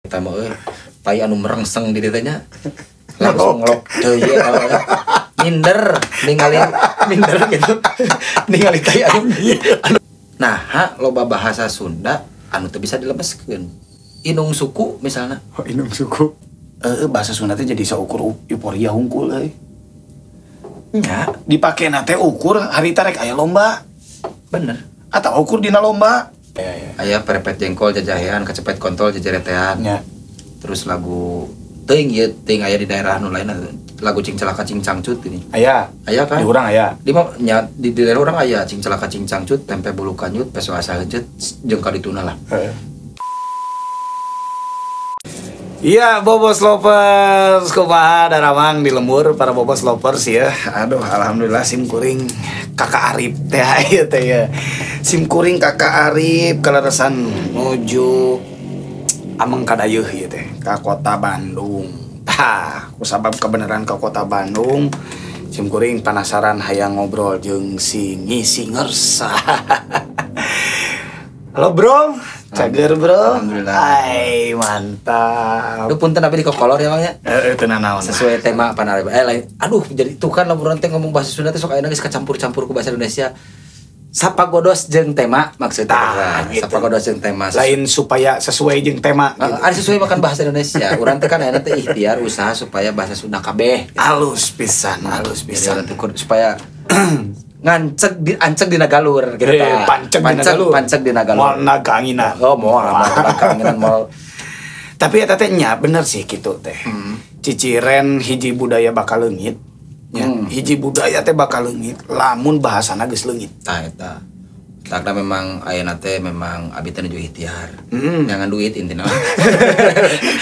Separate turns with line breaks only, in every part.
Eta mah euy, tai anu merengseng di dieu teh nya. Langsung ngelok deui eta mah. Minder ningali minder gitu. Ningali tai anu. Nah, ha, loba bahasa Sunda anu teu bisa dilemeskeun. Inung suku misalnya.
Oh, inung suku. Bahasa Sunda teh jadi saukur euforia hungkul euy.
Nya,
dipakena teh ukur harita rek aya lomba.
Bener.
Atau ukur dina lomba.
Ya, ya. Aya perepet jengkol jajahean, kecepet kontol jajaretean.
Ya.
Terus lagu teuing ieu teuing aya di daerah nu lain lagu cing celaka cing cangcut ini.
Aya.
Aya kan?
Di urang aya.
Di mah nya di daerah urang aya cing celaka cing cangcut, tempe bulu kanyut, peso asa heujeut jeung ka dituna lah.
Heeh. Iya, Bobos Lovers, kumaha daramang di lembur para Bobos Lovers ya. Aduh, alhamdulillah sim kuring Kakak Arif teh ieu teh ya. Sim kuring Kakak Arif kaleresan nuju ameng kadayeuh ieu teh ka kota Bandung. Tah, kusabab kebenaran ke kota Bandung, sim kuring penasaran hayang ngobrol jeung si Ngisingers. Halo bro, cager bro.
Alhamdulillah.
Hai, mantap.
Aduh punten abi dikokolor ya Bang ya.
Heeh, teu nanaon.
Sesuai tema panareba. Lain. Aduh, jadi tuh kan lamun teh ngomong bahasa Sunda teh sok ayeuna geus kacampur-campur ku bahasa Indonesia. Sapagodos jeung tema maksudnya.
Tah, gitu.
Sapagodos jeung tema.
Lain supaya sesuai jeung tema gitu.
Ada sesuai makan bahasa Indonesia. Urang teh kan ayeuna teh ikhtiar usaha supaya bahasa Sunda kabeh. Gitu.
Alus pisan, alus pisan.
Jadi urang teh supaya nganceg di anceg dina galur gitu tah.
Panceg dina galur.
Panceg dina galur.
Moal naganginan.
Oh, moal naganginan moal.
Tapi eta teh nya bener sih kitu teh. Ciciren hiji budaya bakal leungit. Ya, hiji budaya teh bakal leungit lamun bahasana geus leungit.
Tah eta. Karena memang ayeuna teh memang abi teh nuju ikhtiar. Jangan duit intina.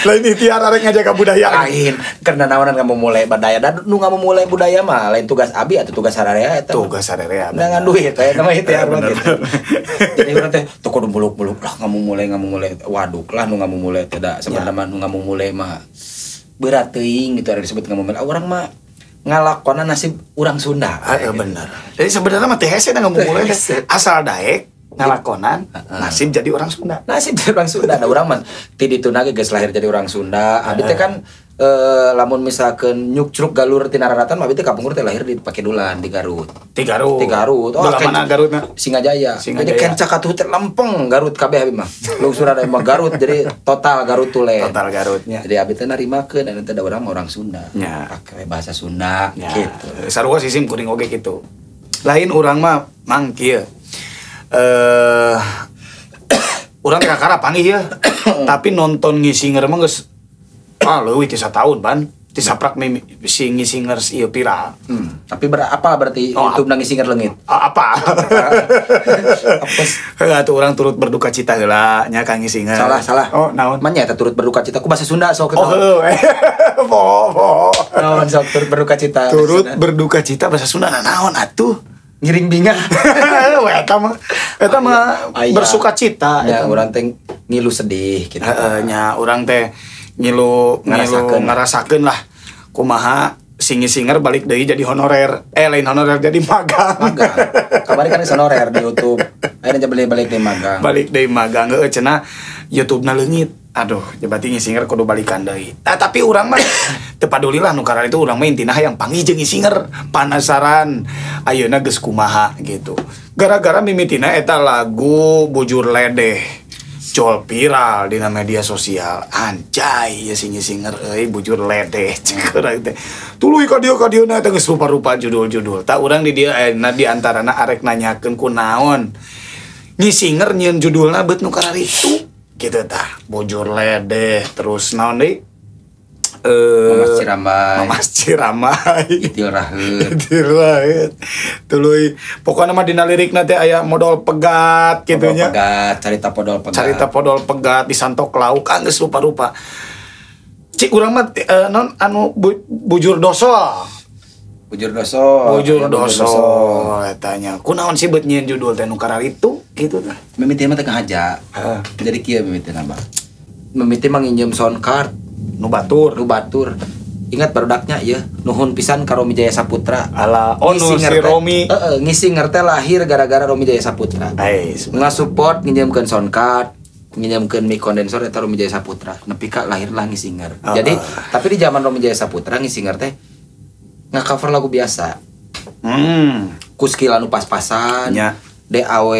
Lain ikhtiar arek ngajaga budaya.
Lain, karena naonan ngamumule budaya. Dan nu ngamumule budaya mah lain tugas abi atau tugas sararea eta.
Tugas sararea.
Jangan duit eta mah ikhtiar mah gitu. Jadi urang teh teu kudu muluk-muluk lah ngamumule waduk lah nu ngamumule teh da sebenarnya mah nu ngamumule mah berat teuing gitu ada disebut ngamumule. Urang mah ngalakonan nasib urang Sunda.
Heeh, bener. Jadi sebenarnya mah teh hese ngamumule asal daek ngalakonan nasib jadi orang Sunda.
Nasib jadi orang Sunda. Nah, urang mah ti dituna ge geus lahir jadi orang Sunda. Abi teh kan lamun misalkeun nyukcruk galur tina raratan mah abi teh kapungkur teh lahir di Pakidulan di Garut.
Di Garut.
Di Garut. Oh,
mana Garutna?
Singajaya. Jadi kencak atuh teh lempeng Garut kabeh abi mah. Lungsuran mah Garut jadi total Garut tule.
Total Garutnya.
Jadi abi teh narimakeun anu teh da urang orang Sunda.
Ya.
Pake bahasa Sunda
ya.
Gitu.
Sarua sih sim kuring oge kitu. Lain urang mah mang kieu. Urang teh kakara panggih ya. Tapi nonton Ngisinger mah geus leuwih ti sataun ban. Ti saprak si Ngisingers ieu viral.
Tapi apa berarti YouTube na Ngisinger leungit?
Apa? Apes. Heuh atuh urang turut berduka cita heula nya ka Ngisinger.
Salah.
Oh, naon?
Mah nya eta turut berduka cita ku bahasa Sunda sok.
Oh, heuh. Po.
Naon sok turut berduka cita.
Turut berduka cita bahasa Sunda naon atuh?
Ngiring bingah.
Eta mah bersuka cita
eta. Urang teh ngilu sedih gitu.
Heeh, nya urang teh ngilu ngarasakeun lah kumaha si Ngisinger balik deui jadi honorer. Lain honorer jadi magang.
Magang. Kamari kan honorer di YouTube. Ayeuna jadi balik deui magang.
Balik deui magang heueuh cenah YouTube-na leungit. Aduh, berarti Ngisinger kudu balikan deui. Nah, tapi urang mah teu paduli lah nu karena itu urang mah intina hayang panggih jeung Ngisinger, panasaran ayeuna geus kumaha gitu. Gara-gara mimitina eta lagu Bujur Ledeh jol viral dina media sosial. Anjay ya si Ngisinger euy Bujur Ledeh cek urang teh. Tuluy ka dieu na teh geus rupa-rupa judul-judul. Tah urang di dieu ayeuna di antarana arek nanyakeun kunaon. Ngisinger nyieun judulna beut nu kararitu. Gitu tah, Bujur Ledeh terus naon deui?
Mamas Ciramai.
Mamas Ciramai.
Itil Raheut.
Itil Raheut. Tuluy pokona mah dina lirikna teh aya modal pegat kitu nya.
Modal pegat, carita podol pegat.
Carita podol pegat disantok lauk geus rupa-rupa. Cik urang mah naon anu Bujur Dosol.
Bujur Dosol.
Bujur Dosol eta nya. Kunaon sih beut nyieun judul teh nu kararitu kitu tah.
Mimiti mah teh ngahaja.
Heeh.
Jadi kieu mimiti mah. Mimiti mah nginjem sound card
nu batur.
Nu batur. Ingat barudaknya ieu, nuhun pisan ka Romi Jaya Saputra.
Ala, oh nu si Romi.
Heeh, Ngisinger teh lahir gara-gara Romi Jaya Saputra. Ngasupport nginjemkeun sound card. Nginjamkeun mic kondensor eta Romi Jaya Saputra. Nepi ka lahirlah Ngisinger. Jadi tapi di zaman Romi Jaya Saputra Ngisinger teh ngacover lagu biasa. Ku skill anu pas-pasan.
Nya.
DAW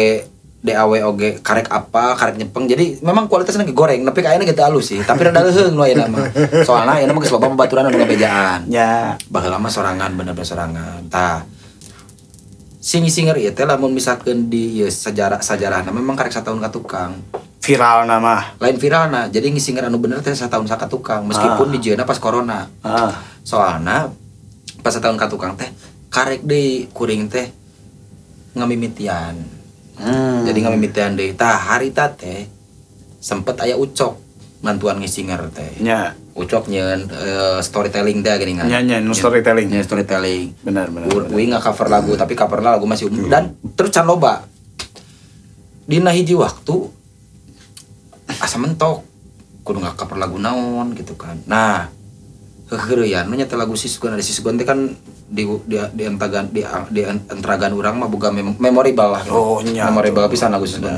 DAW oge karek apa, karek nyepeng. Jadi memang kualitasnya lagi goreng, nepi ka ayeuna gitu halus sih. Tapi rada leuheung nu ayeuna mah. Soalna ayeuna mah geus loba babaturan anu ngabejaan.
Nya.
Baheula mah sorangan, bener-bener sorangan. Tah. Si Ngisinger ieu teh lamun misalkeun di ieu sejarah sajarahna memang karek satahun ka tukang.
Viral nama.
Lain viralna, jadi Ngisinger anu bener teh satahun ka tukang meskipun dijieunna pas corona. Soalna pas satahun ka tukang teh karek deui kuring teh ngamimitian. Jadi ngamimitian deui. Tah harita teh sempet aya Ucok mantuan Ngisinger teh.
Nya.
Ucok nyeun storytelling teh geuningan.
Nya nya nu storytelling.
Nyeun storytelling.
Benar benar. Benar.
Uing cover lagu tapi coverna lagu masih umum dan terus can loba. Dina hiji waktu asa mentok kudu cover lagu naon gitu kan. Nah, heuheureyan nu nyetel lagu Sisgon, ada Sisgon teh kan di entagan di entragan urang mah boga memorable lah gitu.
Oh, nya.
Memorable pisan lagu Sisgon.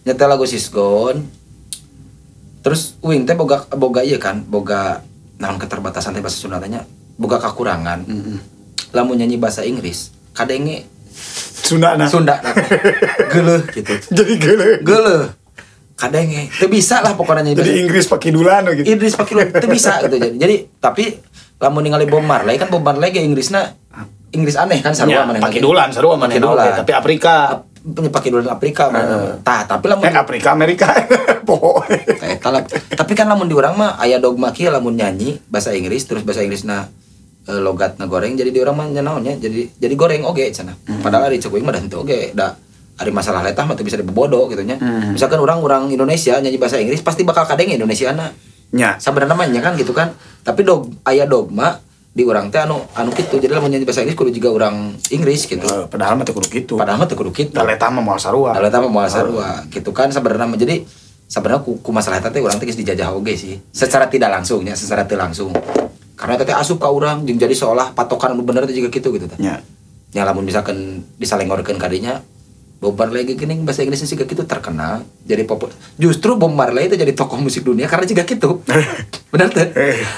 Nyetel lagu Sisgon. Terus uing teh boga boga ieu kan, boga naon keterbatasan teh bahasa Sunda teh nya, boga kakurangan. Lamun nyanyi bahasa Inggris, kadenge
Sunda nah.
Sunda nah. Geuleuh gitu.
Jadi geuleuh.
Geuleuh. Kadenge teu bisa lah pokoknya nyanyi
Jadi
bahasa
Inggris pakidulan gitu.
Inggris pakai teu bisa gitu jadi. Jadi tapi lamun ningali Bob Marley kan Bob Marley ge Inggrisna Inggris aneh kan sarua
Nya,
manehna ge.
pakidulan sarua manehna
Pakidulan.
oge, tapi Afrika.
Pakidulan Afrika manehna. Tah, tapi lamun
Afrika Amerika. Poho.
Eta lah. Tapi kan lamun di urang mah aya dogma kieu lamun nyanyi bahasa Inggris terus bahasa Inggrisna logatna goreng jadi di urang mah nya naon nya jadi goreng oge cenah. Padahal ari cek uing mah da henteu oge da ari masalah letah mah teu bisa dibobodo gitu nya. Misalkan orang-orang Indonesia nyanyi bahasa Inggris pasti bakal kadenge Indonesiana.
Nya.
Sabenerna mah nya kan gitu kan. Tapi aya dogma di urang teh anu anu kitu. Jadi lamun nyanyi bahasa Inggris kudu juga urang Inggris gitu.
Padahal mah teu kudu kitu.
Padahal mah teu kudu kitu.
Da letah mah moal sarua.
Da letah mah moal sarua. Gitu kan sabenerna mah. Jadi sabenerna ku masalah eta teh urang teh geus dijajah oge sih. Secara tidak langsung nya, secara teu langsung. Karena eta teh asup ka urang jeung jadi seolah patokan anu bener teh juga kitu gitu teh.
Nya.
Nya lamun misalkan disalengorkeun ka dinya Bob Marley ge geuning bahasa Inggrisnya siga kitu terkenal jadi justru Bob Marley itu jadi tokoh musik dunia karena juga gitu. Bener teh?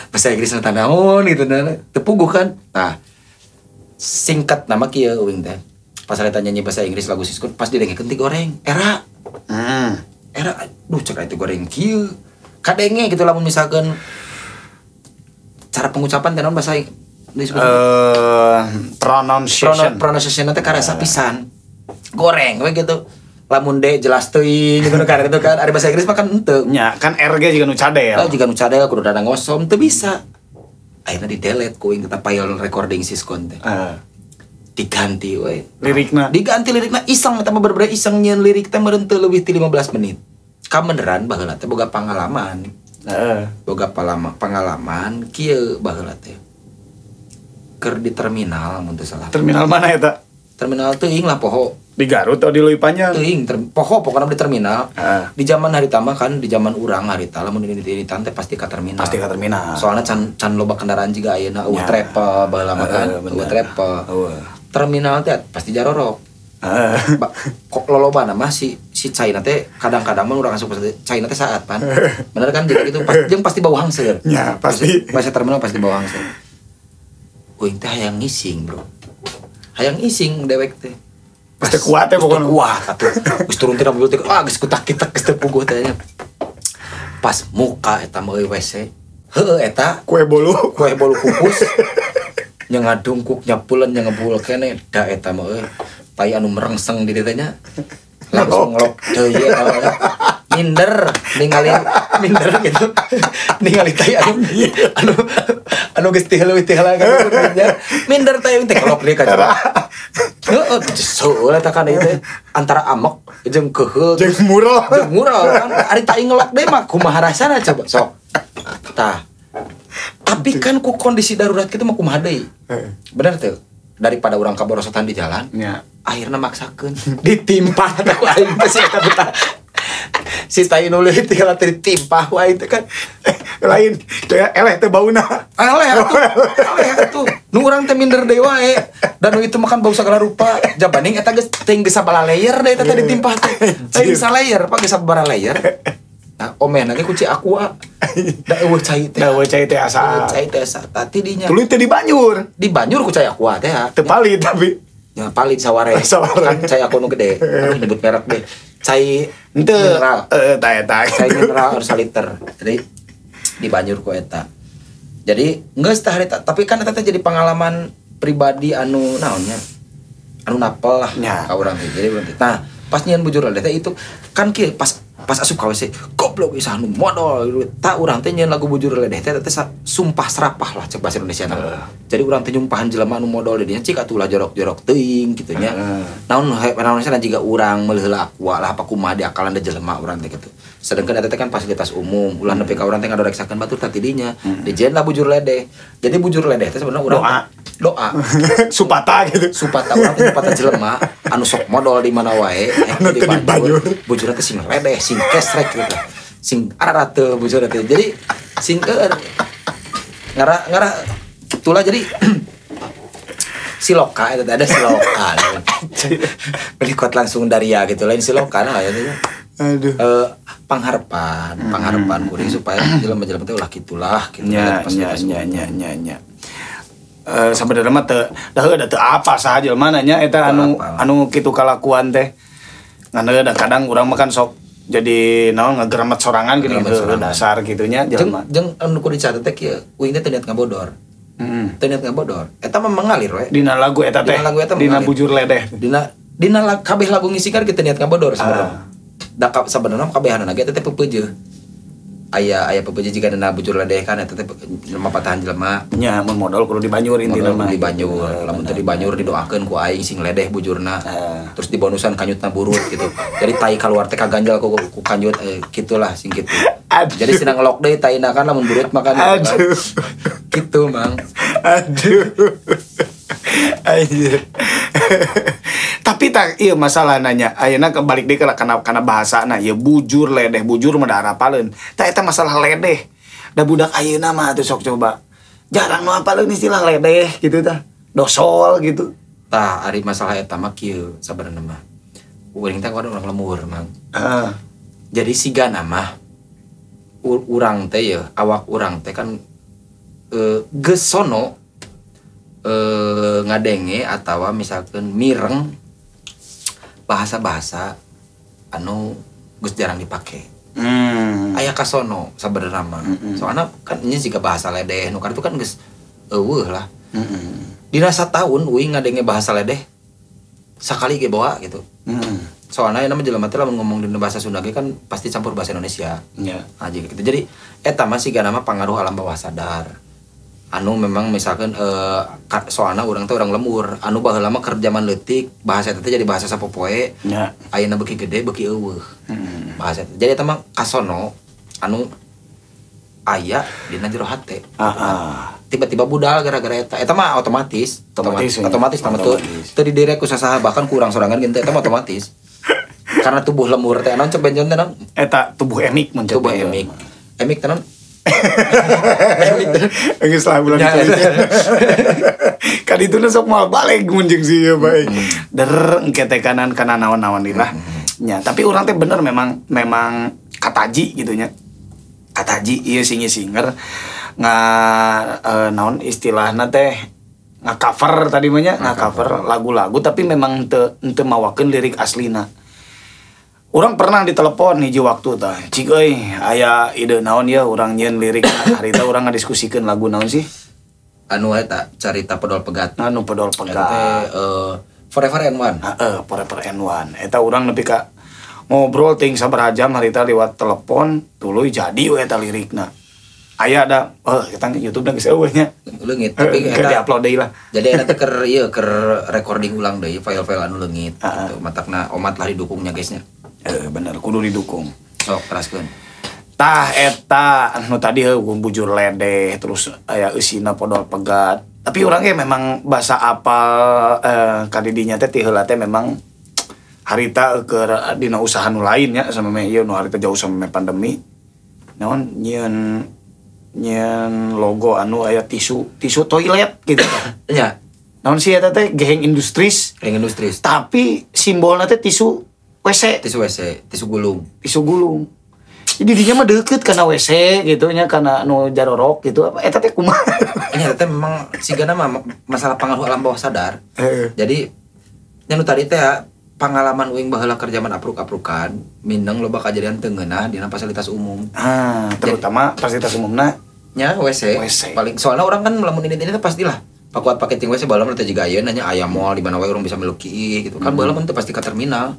Bahasa Inggrisnya naon gitu nah, teu puguh kan. Nah, singkat nama kieu uing teh. Pas eta nyanyi bahasa Inggris lagu Siskun pas didengekeun ti goreng era. Era aduh cek itu goreng kieu. Kadenge gitu lamun misalkan cara pengucapan teh naon bahasa Inggris?
Pronunciation.
Pronunciation teh karasa pisan. Goreng we gitu. Lamun D jelas teuing gitu kan itu kan ari bahasa Inggris mah kan henteu.
Nya, kan R ge jiga nu cadel.
Oh, jiga nu cadel kudu dada ngosom teu bisa. Akhirnya di delete ku uing tetep file recording Siskon teh. Diganti we.
Lirikna.
Diganti lirikna iseng eta mah bener-bener iseng nyieun lirik teh meureun teu leuwih ti 15 menit. Kabeneran baheula teh boga pangalaman. Boga pengalaman kieu baheula teh. Keur di terminal mun teu salah.
Terminal mana eta?
Terminal teuing lah poho.
Di Garut atau di Leuwi Panjang?
Teuing, poho pokoknya di terminal. Di zaman harita mah kan, di zaman urang harita lamun di teh pasti ka terminal.
Pasti ka terminal.
Soalnya can loba kendaraan juga ayeuna eueuh travel baheula mah kan, eueuh travel. Terminal teh pasti jarorok. Kok lolobana mah si China teh kadang-kadang mah urang asup China teh saat pan. Bener kan jadi gitu jeung pasti bau hangseur.
Ya, pasti.
Pasti terminal pasti bau hangseur. Uing teh hayang ngising, Bro. Hayang ngising dewek teh.
Pasti kuat ya pokoknya.
Kuat atuh. Geus turun tina mobil teh, ah geus kutak-kitak geus teu puguh teh nya. Pas muka eta mah euy WC. Heueuh eta
kue bolu,
kue bolu kukus. Nya ngadungkuk nyapulan nya ngebul kene da eta mah euy. Tai anu merengseng di dieu teh nya. Langsung ngelok deui eta mah. Minder ningali minder gitu. Ningali tai anu anu anu geus tiheuleuh tiheula kan nya. Minder tai teh ngelok deui ka coba. Heeh, seueuh eta kan ieu teh antara amek jeung keuheul
jeung murah.
Jeung murah kan ari tai ngelok deui mah kumaha rasana coba sok. Tah. Tapi kan ku kondisi darurat kitu mah kumaha deui. Bener teu? Daripada urang kaborosotan di jalan, akhirna maksakeun ditimpah teh ku aing teh si eta betah. Si tai nu leuwih tinggal teh ditimpah ku aing teh kan.
Lain teh eleh teh bauna.
Eleh atuh. Eleh atuh. Nu urang teh minder deui wae. Dan nu itu makan bau segala rupa. Jabaning eta geus teuing geus sabaraha layer deui eta teh ditimpah teh. Teuing salayer, Pak, geus sabaraha layer. Nah, omehna ge ku cai Aqua. Da eueuh cai teh.
Da eueuh cai teh asa.
Cai teh asa. Tah ti dinya.
Tuluy teh dibanjur.
Dibanjur ku cai Aqua teh.
Teu palit tapi.
Ya palit saware.
Saware.
Kan cai Aqua nu gede. Aduh nyebut merek deh. Cai
henteu
mineral.
Heeh, tah eta.
Cai mineral harus saliter. Jadi dibanjur ku eta. Jadi geus tah harita, tapi kan eta teh jadi pengalaman pribadi anu naonnya? Anu napel lah
ya.
Ka urang teh. Jadi urang teh. Nah, pas nyian bujur leleh teh itu kan kieu pas pas asup ka WC, goblok isa anu modol. Tah urang teh nyian lagu bujur leleh teh teh sumpah serapah lah cek bahasa Indonesia na. Jadi urang teh nyumpahan jelema anu modol di dinya cik atuh lah jorok-jorok teuing kitu nya. Naon naon sana jiga urang meuli heula Aqua lah apa kumaha di akalan da jelema urang teh kitu. Sedangkan eta teh kan fasilitas umum, ulah nepi ka urang teh ngadoreksakeun batur tah ti dinya. Dijieun lah bujur ledeh. Jadi bujur ledeh teh sebenarnya urang doa.
Supata gitu.
Supata urang teh supata jelema anu sok modol di mana wae,
anu teu dibanjur.
Bujurna teh sing ledeh, sing kesrek gitu. Sing ararate bujurna teh. Jadi sing ngarah ngarah itulah jadi siloka itu ada siloka. Berikut langsung dari ya gitu lain siloka nah ya.
Aduh.
Pangharpan, pangharpan kuring supaya jelema-jelema teh ulah kitulah gitu.
Nya nya nya nya nya. Sabenerna mah teu da heuh da teu apa saha jelema nya eta anu anu kitu kalakuan teh. Ngan da kadang urang mah kan sok jadi naon ngageremet sorangan gini gitu dasar gitunya jelema.
Jeung anu kudu dicatet teh kieu, uing teh teu niat ngabodor. Teu niat ngabodor. Eta mah mengalir we.
Dina lagu eta teh. Dina bujur ledeh.
Dina dina kabeh lagu ngisi kan kita niat ngabodor sebenarnya. Da sabenerna kabehanana ge eta teh pepeujeuh. Aya aya pepeujeuh jiga dina bujur ledeh kan eta teh jelema patahan jelema.
Nya mun modol kudu dibanjur intina mah.
Modol dibanjur, lamun teu dibanjur didoakeun ku aing sing ledeh bujurna. Terus dibonusan kanyutna burut gitu. Jadi tai kaluar teh kaganjal ku kanyut kitulah sing kitu. Jadi sina ngelok deui taina kan lamun burut makan.
Aduh.
Gitu, Mang.
Aduh. Anjir. Tapi tak iya masalah nanya ayeuna kebalik deui kana bahasana ya bujur ledeh bujur mah da arapaleun. Tah eta masalah ledeh. Da budak ayeuna mah atuh sok coba. Jarang nu apaleun istilah ledeh gitu tah. Dosol gitu.
Tah ari masalah eta mah kieu sabenerna mah. Uring teh urang lembur, Mang.
Heeh.
Jadi sigana mah urang teh ya awak urang teh kan geus sono ngadenge atawa misalkan mireng bahasa-bahasa anu geus jarang dipake. Aya kasono sabenerna mah. Soalna kan nya jiga bahasa ledeh nu itu kan geus eueuh lah. Dina sataun uing ngadenge bahasa ledeh sakali ge bawa gitu. Soalna aya mah jelema teh lamun ngomong dina bahasa Sunda ge kan pasti campur bahasa Indonesia.
Nya.
Nah, gitu. Jadi eta mah sigana mah pangaruh alam bawah sadar. Anu memang misalkan soalna urang teh urang lembur, anu baheula mah keur jaman leutik bahasa eta teh jadi bahasa sapopoe.
Nya.
Ayeuna beuki gede beuki eueuh. Bahasa eta. Jadi eta mah kasono anu aya dina jero hate. Tiba-tiba budal gara-gara eta. Eta mah otomatis, otomatis mah teu diderek ku sasaha bahkan ku urang sorangan ge eta mah otomatis. Karena tubuh lembur teh naon cek benjon teh naon?
Eta tubuh emik mun cek.
Tubuh emik. Emik teh naon?
Geus lah bulan itu. Kan itu sok moal balik mun jeung si ieu bae. Der engke teh kanan kana naon-naon lah. Nya, tapi urang teh bener memang memang kataji gitu nya. Kataji ieu singi-singer nga naon istilahna teh nga-cover tadi mah nya, nga-cover lagu-lagu tapi memang teu teu mawakeun lirik aslina. Urang pernah ditelepon hiji waktu tah. Cik euy, aya ide naon ya urang nyieun lirik harita urang ngadiskusikeun lagu naon sih?
Anu eta carita Podol Pegat.
Anu Podol Pegat.
Eta teh Forever and One.
Heeh, Forever and One. Eta urang nepi ka ngobrol ting sabaraha jam harita lewat telepon tuluy jadi we eta lirikna. Aya da kita YouTube na geus eueuh nya.
Leungit tapi
eta di-upload deui lah.
Jadi eta teh keur ieu keur recording ulang deui file-file anu leungit gitu. Matakna omat lah didukungnya guys nya.
Bener kudu didukung.
Sok teraskeun.
Tah eta anu tadi heuh bujur ledeh terus aya eusina Podol Pegat. Tapi urang ge memang basa apal ka didinya teh ti heula teh memang harita keur dina usaha nu lain nya sameme ieu nu harita jauh sameme pandemi. Naon nyieun nyieun logo anu aya tisu tisu toilet gitu.
Nya.
Naon sih eta teh Geheng Industries.
Geheng Industries.
Tapi simbolna teh tisu WC.
Tisu WC, tisu gulung.
Tisu gulung. Jadi dinya mah deket kana WC gitu nya kana nu jarorok gitu. Apa eta teh kumaha?
Ini teh memang sigana mah masalah pengaruh alam bawah sadar. Jadi nya nu tadi teh ya, pengalaman uing baheula keur zaman apruk-aprukan, mindeng loba kajadian teu ngeunah dina fasilitas umum.
Ah, terutama fasilitas umumna
nya WC.
WC.
Paling soalnya orang kan lamun ini teh pastilah pakuat paketing WC baheula mah teh jiga ayeuna nya aya mall di mana wae urang bisa meluki gitu kan. Baheula mah teu pasti ka terminal.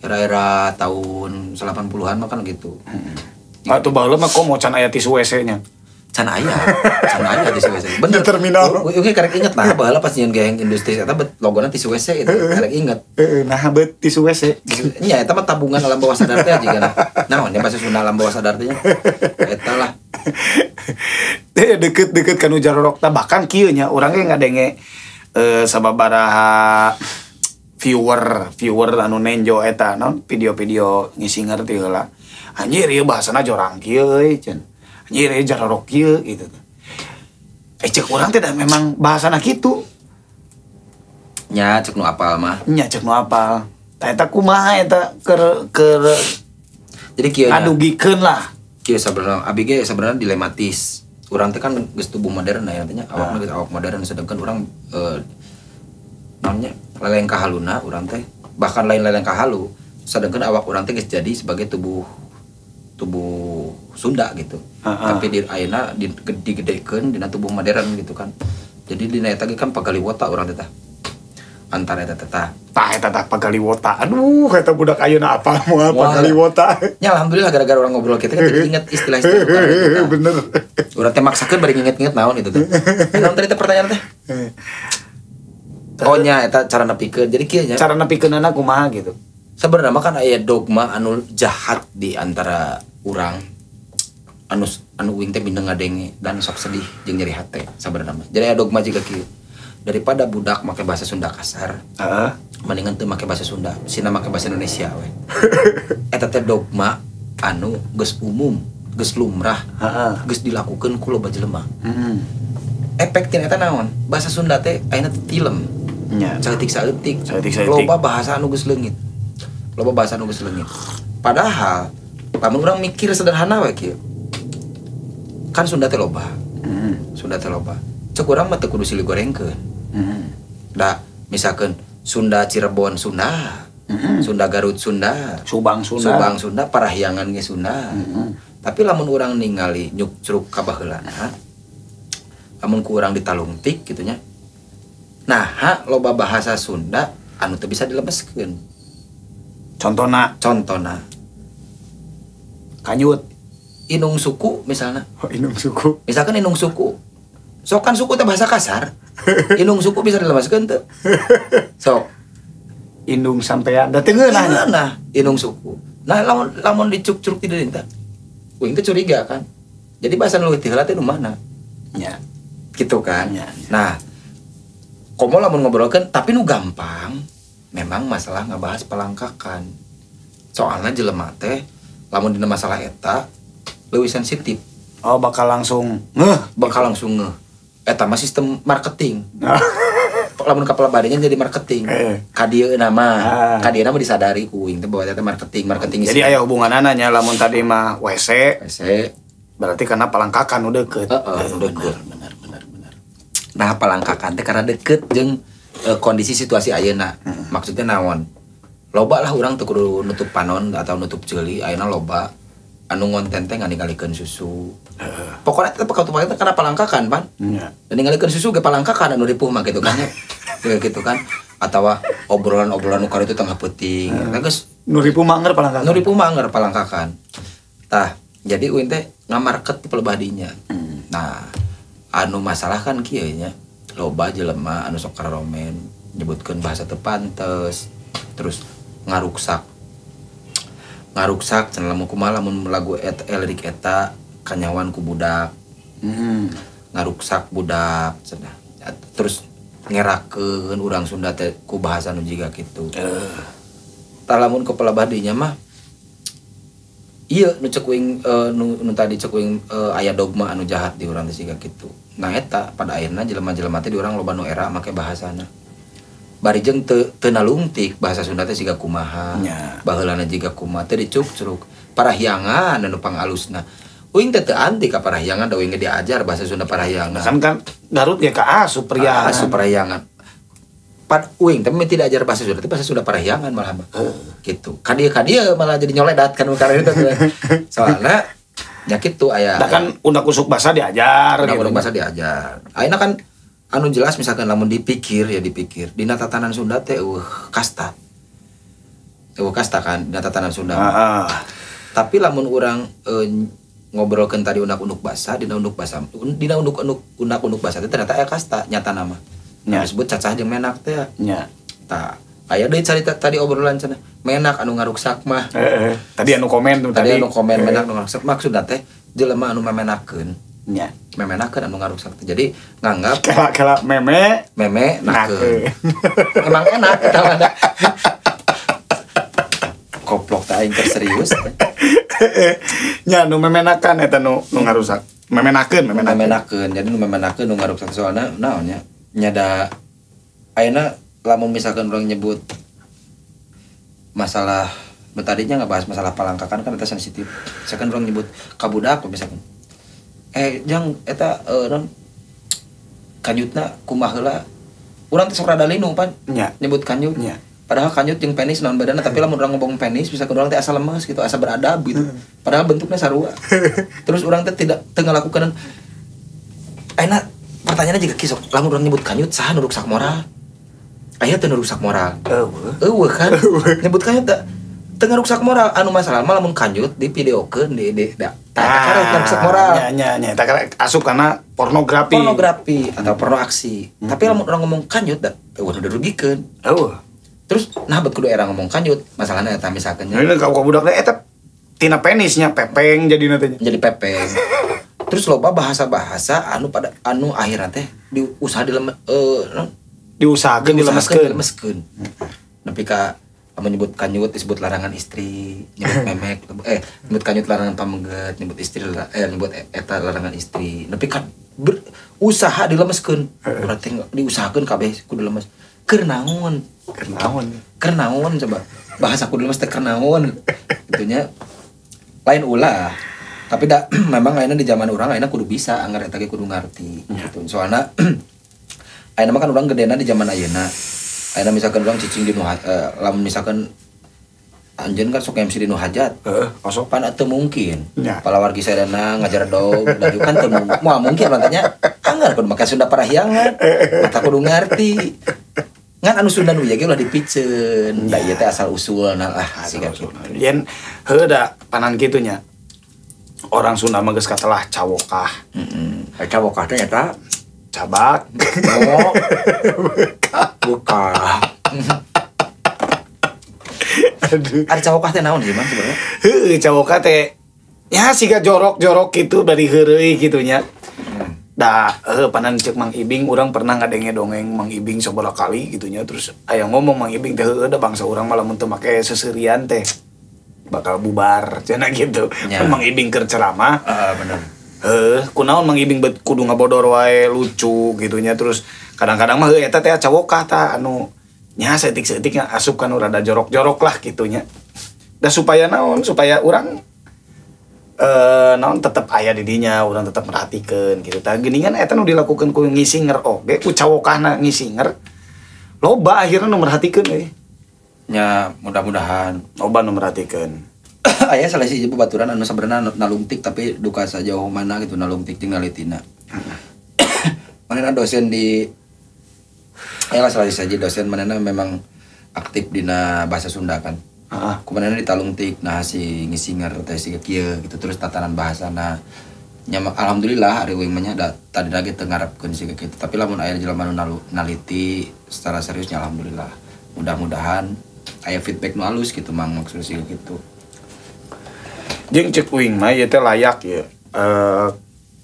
Era-era tahun 80-an mah kan gitu.
Atuh baheula mah komo can aya tisu WC-nya.
Can aya tisu WC. Bener.
Di terminal.
Oke, karek inget nah baheula pas nyeun geng industri eta bet logona tisu WC gitu. Karek inget.
Heeh, nah bet tisu WC.
Nya eta mah tabungan alam bawah sadar teh jiga nah. Naon nya bahasa Sunda alam bawah sadar teh nya. Eta lah.
Deket-deket kanu jarorok tah bahkan kieu nya urang ge ngadenge sababaraha viewer anu nenjo eta naon video-video ngisinger ti heula. Anjir ieu bahasana jorang kieu euy cenah. Anjir ieu jarorok kieu gitu. Cek urang teh da memang bahasana kitu.
Nya cek nu apal mah.
Nya cek nu apal. Tah eta kumaha eta keur
jadi kieu nya.
Adugikeun lah.
Kieu sabenerna abi ge sabenerna dilematis. Urang teh kan geus tubuh modern ya artinya awakna geus awak modern sedangkan urang naonnya lelengkah haluna urang teh bahkan lain lelengkah halu sedangkan awak urang teh geus jadi sebagai tubuh Sunda gitu. Tapi di ayeuna digedekeun dina tubuh modern gitu kan. Jadi dina eta ge kan pagaliwota urang teh tah. Antara eta teh tah.
Tah eta tah pagaliwota. Aduh, eta budak ayeuna apal moal pagaliwota.
Ya alhamdulillah gara-gara orang ngobrol kita kan jadi inget istilah-istilah gitu.
Bener.
Urang teh maksakeun bari nginget-nginget naon gitu teh. Naon tadi teh pertanyaan teh? Oh nya eta cara nepikeun. Jadi kieu nya.
Cara nepikeunana kumaha gitu.
Sebenarnya mah kan aya dogma anu jahat di antara urang anu uing teh mindeng ngadenge dan sok sedih jeung nyeri hate sabenerna mah. Jadi aya dogma jiga kieu. Daripada budak make bahasa Sunda kasar, mendingan teu make bahasa Sunda, sina make bahasa Indonesia we. Eta teh dogma anu geus umum, geus lumrah, geus dilakukeun ku loba jelema. Efek tina eta naon? Bahasa Sunda teh ayeuna teh tilem.
Nya.
Saeutik-saeutik. Loba bahasa anu geus leungit. Loba bahasa anu geus leungit. Padahal lamun urang mikir sederhana we kieu. Kan Sunda teh loba. Sunda teh loba. Cek urang mah teu kudu silih gorengkeun. Da misalkan Sunda Cirebon Sunda, Sunda Garut Sunda,
Subang Sunda,
Subang Sunda, Parahyangan ge Sunda. Tapi lamun urang ningali nyukcruk ka baheulana, lamun ku urang ditalungtik kitu nya. Nah, loba bahasa Sunda anu teu bisa dilemeskeun.
Contona kanyut
inung suku misalnya.
Oh, inung suku.
Misalkan inung suku. Sok kan suku teh bahasa kasar. Inung suku bisa dilemaskeun teu? Sok.
Indung sampean da teu ngeunah.
Nah, inung suku. Nah, lamun dicuk-curuk ti dieu teh. Uing teh curiga kan. Jadi bahasa nu leuwih ti heula teh nu mana?
Nya.
Gitu kan.
Nya.
Nah, komo lamun ngobrolkeun tapi nu gampang memang masalah ngabahas palangkakan. Soalna jelema teh lamun dina masalah eta leuwih sensitif.
Oh, bakal langsung ngeh,
bakal langsung ngeh. Eta mah sistem marketing. Lamun kapal badenya jadi marketing. Ka dieu nama, ka dieu nama disadari ku uing teh bahwa eta marketing.
Jadi aya hubunganana nya lamun tadi mah WC.
WC.
Berarti karena palangkakan udah deket.
Heeh, udah deket.
Benar.
Nah, palangkakan teh karena deket jeung kondisi situasi ayeuna. Maksudnya naon? Loba lah urang teu kudu nutup panon atau nutup ceuli, ayeuna loba anu ngonten teh nganingalikeun susu. Pokoknya tetep katupa teh karena palangkakan, Pan.
Iya.
Dan ningalikeun susu ge palangkakan anu ripuh mah gitu kan ya. Gitu kan. Atawa obrolan-obrolan nu karitu tengah peuting. Nah geus
nu ripuh manger palangkakan.
Nu ripuh manger palangkakan. Tah, jadi uing teh ngamarket ti pelebah dinya. Nah, anu masalah kan kieu nya. Loba jelema anu sok karomen nyebutkeun bahasa teu pantes, terus ngaruksak cenah lamun kumaha lamun lagu eta lirik eta kanyawan ku budak. Ngaruksak budak cenah. Terus ngerakeun urang Sunda teh ku bahasa nu jiga kitu. Tah lamun ke pelebah dinya mah ieu nu cek uing nu tadi cek uing aya dogma anu jahat di urang teh siga kitu. Nah eta pada akhirna jelema-jelema teh di urang loba nu era make bahasana. Bari jeung teu nalungtik bahasa Sunda teh siga kumaha, baheulana jiga kumaha teh dicukcruk. Parahyangan anu pangalusna. Uing teh teu anti ka Parahyangan, da uing ge diajar bahasa Sunda Parahyangan.
Kan kan Garut ge ka asup Priangan.
Asup Parahyangan. Pad uing tapi tidak ajar bahasa Sunda, tapi bahasa Sunda Parahyangan malah mah. Gitu. Ka dieu malah jadi nyoledat kan karena itu tuh. Soalnya nya kitu aya.
Da kan undak usuk bahasa diajar
gitu.
Gitu.
Bahasa diajar. Ayeuna kan anu jelas misalkan lamun dipikir ya dipikir dina tatanan Sunda teh eueuh kasta. Eueuh kasta kan dina tatanan Sunda.
Heeh.
Tapi lamun urang ngobrolkeun tadi unak-unuk basa, dina unuk basa, dina unuk-unuk unak-unuk basa teh ternyata aya kasta nyata nama.
Nya.
Disebut cacah jeung menak teh.
Nya.
Tah, aya deui carita tadi obrolan cenah. Menak anu ngaruksak mah.
Heeh. Tadi anu komen tuh
tadi. Anu komen menak anu ngaruksak maksudna teh jelema anu memenakeun.
Nya.
Memenakeun anu ngaruksak teh. Jadi nganggap
kela-kela meme
meme nakeun. Emang enak eta mah. Koplok teh aing serius.
Nya nu memenakan eta nu nu ngarusak. Memenakeun,
memenakeun. Memenakeun. Jadi nu memenakeun nu ngaruksak soalna naon nya? Nya da ayeuna lamun misalkan urang nyebut masalah tadinya nggak bahas masalah palangkakan kan eta sensitif. Misalkan urang nyebut kabudak misalkan. Jang eta non kanyutna kumaha heula. Urang teh sok rada linu pan.
Nya.
Nyebut kanyut.
Nya.
Padahal kanyut jeung penis naon badana, tapi lamun urang ngomong penis bisa urang teh asa lemes gitu, asa beradab gitu. Padahal bentuknya sarua. Terus urang teh tidak teu ngalakukeun. Ayeuna pertanyaannya juga kisok, lamun urang nyebut kanyut saha nu ruksak moral? Aya teu nu ruksak moral.
Eueuh.
Eueuh kan. Nyebut kanyut teh teu ngaruksak moral, anu masalah mah lamun kanyut di videokeun di di da tah eta rusak moral.
Nya nya nya eta asup kana pornografi.
Pornografi atau porno aksi. Tapi lamun urang ngomong kanyut da eueuh nu dirugikeun.
Eueuh.
Terus nah bet kudu era ngomong kanyut, masalahnya eta misalkan nya.
Ini ka budak teh eta tina penisnya pepeng jadi nantinya.
Jadi pepeng. Terus loba bahasa-bahasa anu pada anu akhirna teh diusaha dilem
diusahakeun dilemeskeun.
Dilemeskeun. Nepi ka menyebut kanyut disebut larangan istri, nyebut memek, nyebut kanyut larangan pameget, nyebut istri nyebut eta larangan istri. Nepi ka usaha dilemeskeun. Berarti diusahakeun kabeh kudu lemes. Keur naon?
Keur naon?
Keur naon coba? Bahasa kudu lemes teh keur naon? Itunya lain ulah. Tapi da memang ayeuna di zaman urang ayeuna kudu bisa anggar eta ge kudu ngarti gitu. Soalna ayeuna mah kan urang gedena di zaman ayeuna. Ayeuna misalkan urang cicing di nu lamun misalkan anjeun kan sok MC di nu hajat.
Heeh, osok
pan teu mungkin.
Ya.
Palawargi sadana ngajar dog dari kan teu moal mungkin mantanya anggar kudu make Sunda Parahyangan. Mata kudu ngarti. Ngan anu Sunda nu ieu ge ulah dipiceun. Da ieu teh asal usulna lah siga kitu.
Yen heuh da panan kitu nya. Orang Sunda mah geus katelah cawokah.
Heeh. Cawokah teh eta
cabak.
Oh. Buka.
Aduh.
Ada cawokah teh naon sih, Bang sebenarnya?
Heuh, cawokah teh ya siga jorok-jorok gitu dari heureuy kitu nya. Da panan ceuk Mang Ibing urang pernah ngadenge dongeng Mang Ibing sabaraha kali gitu nya, terus aya ngomong Mang Ibing teh heueuh da bangsa urang mah lamun teu make seserian teh bakal bubar cenah gitu.
Ya.
Kan Mang Ibing keur ceramah.
Heeh, bener.
Heuh, kunaon Mang Ibing bet kudu ngabodor wae lucu gitu nya, terus kadang-kadang mah heuh eta teh cawokah tah anu nya saeutik-saeutik nya asup kanu rada jorok-jorok lah gitu nya. Da supaya naon? Supaya urang naon tetep aya di dinya, urang tetep merhatikeun gitu. Tah geuningan eta nu dilakukeun ku ngisinger oge, ku cawokahna ngisinger. Loba akhirna nu merhatikeun euy.
Nya mudah-mudahan
loba nu merhatikeun.
Aya salah siji babaturan anu sabenerna nalungtik tapi duka sajauh mana gitu nalungtik tinggal tina. Manehna dosen di aya salah siji dosen manehna memang aktif dina bahasa Sunda kan.
Heeh.
Kumanehna ditalungtik nah si ngisinger teh si kieu gitu terus tatanan bahasana nya alhamdulillah ari uing mah nya tadi lagi teu ngarepkeun siga kitu tapi lamun aya jelema nu naliti secara seriusnya alhamdulillah. Mudah-mudahan aya feedback nu alus gitu Mang maksud siga kitu.
Jeung ceuk uing mah ieu teh layak ya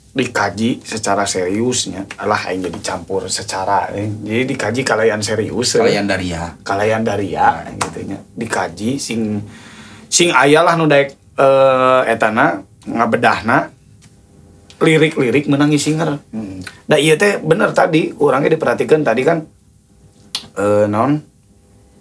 dikaji secara seriusnya alah aing jadi campur secara jadi dikaji kalayan serius
kalayan daria
gitu nya dikaji sing sing aya lah nu daek etana ngabedahna lirik-lirik menang ngisinger. Da ieu teh bener tadi urangnya diperhatikan tadi kan naon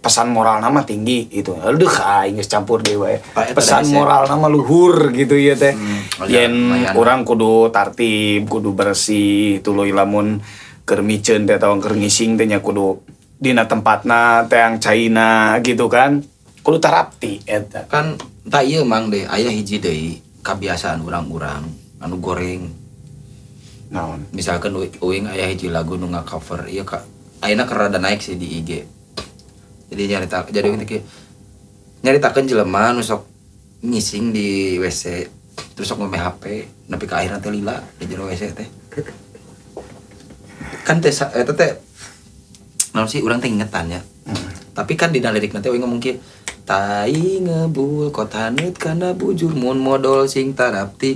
Pesan moral nama tinggi gitu. Aduh aing geus campur deui wae.
Pak, eta
Pesan
hese.
Moral nama luhur gitu ya teh.
Iya,
Yen
lumayan.
urang kudu tartib, kudu bersih, tuluy lamun keur miceun teh atawa keur ngising teh nya kudu dina tempatna teang caina gitu kan. Kudu tarapti eta.
Kan tak ieu Mang deh, aya hiji deui kebiasaan urang-urang anu goreng.
Naon?
Misalkan uing aya hiji lagu nu nga-cover ieu ka ayeuna keur rada naik sih di IG. Jadi nyarita, jadi uing teh kieu, nyaritakeun jelema nu sok ngising di WC terus sok ngome HP nepi ka akhirna teh lila di jero WC teh. Kan teh eta teh naon sih, urang teh ingetan ya. Tapi kan dina lirikna teh uing ngomong kieu, tai ngebul kot haneut kana bujur, mun modol sing tarapti,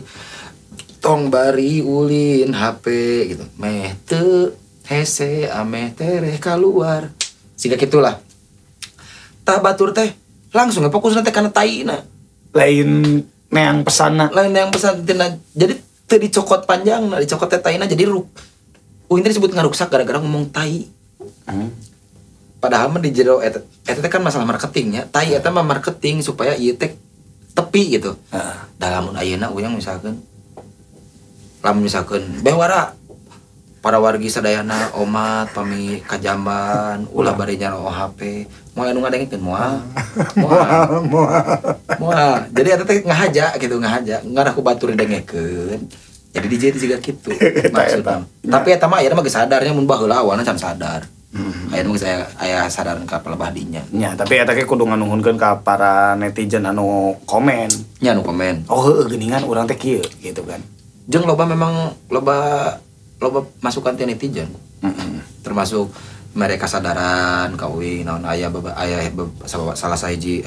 tong bari ulin HP gitu, meh teu hese ameh tereh kaluar, siga gitulah. Tah, batur teh langsung fokus teh kana taina.
Lain neang pesanna.
Lain yang pesan tina, jadi teu dicokot panjang, nah dicokot teh taina, jadi ruk uing teh disebut ngaruksak gara-gara ngomong tai. Padahal mah di jero eta eta teh kan masalah marketingnya, tai eta mah marketing supaya ieu teh tepi gitu. Da lamun ayeuna urang misalkan, lamun misalkan bewara para wargi sadayana omat pami kajamban ulah bari nyaro HP, moal anu ngadengekeun, moal moal moal. Jadi eta teh ngahaja gitu, ngahaja ngarah ku batur didengekeun, jadi DJ juga gitu maksudna. Tapi eta mah ayeuna mah geus sadarnya, mun baheula awalna can sadar. Ayeuna mah geus aya sadaran ka palebah dinya.
Nya, tapi eta ge kudu nganuhunkeun ka para netizen anu komen.
Nya, anu komen.
Oh heueuh, geuningan urang teh kieu gitu kan.
Jeung loba, memang loba loba masukan ti netizen. Termasuk mereka sadaran ka uing naon, aya beba, aya salah sahiji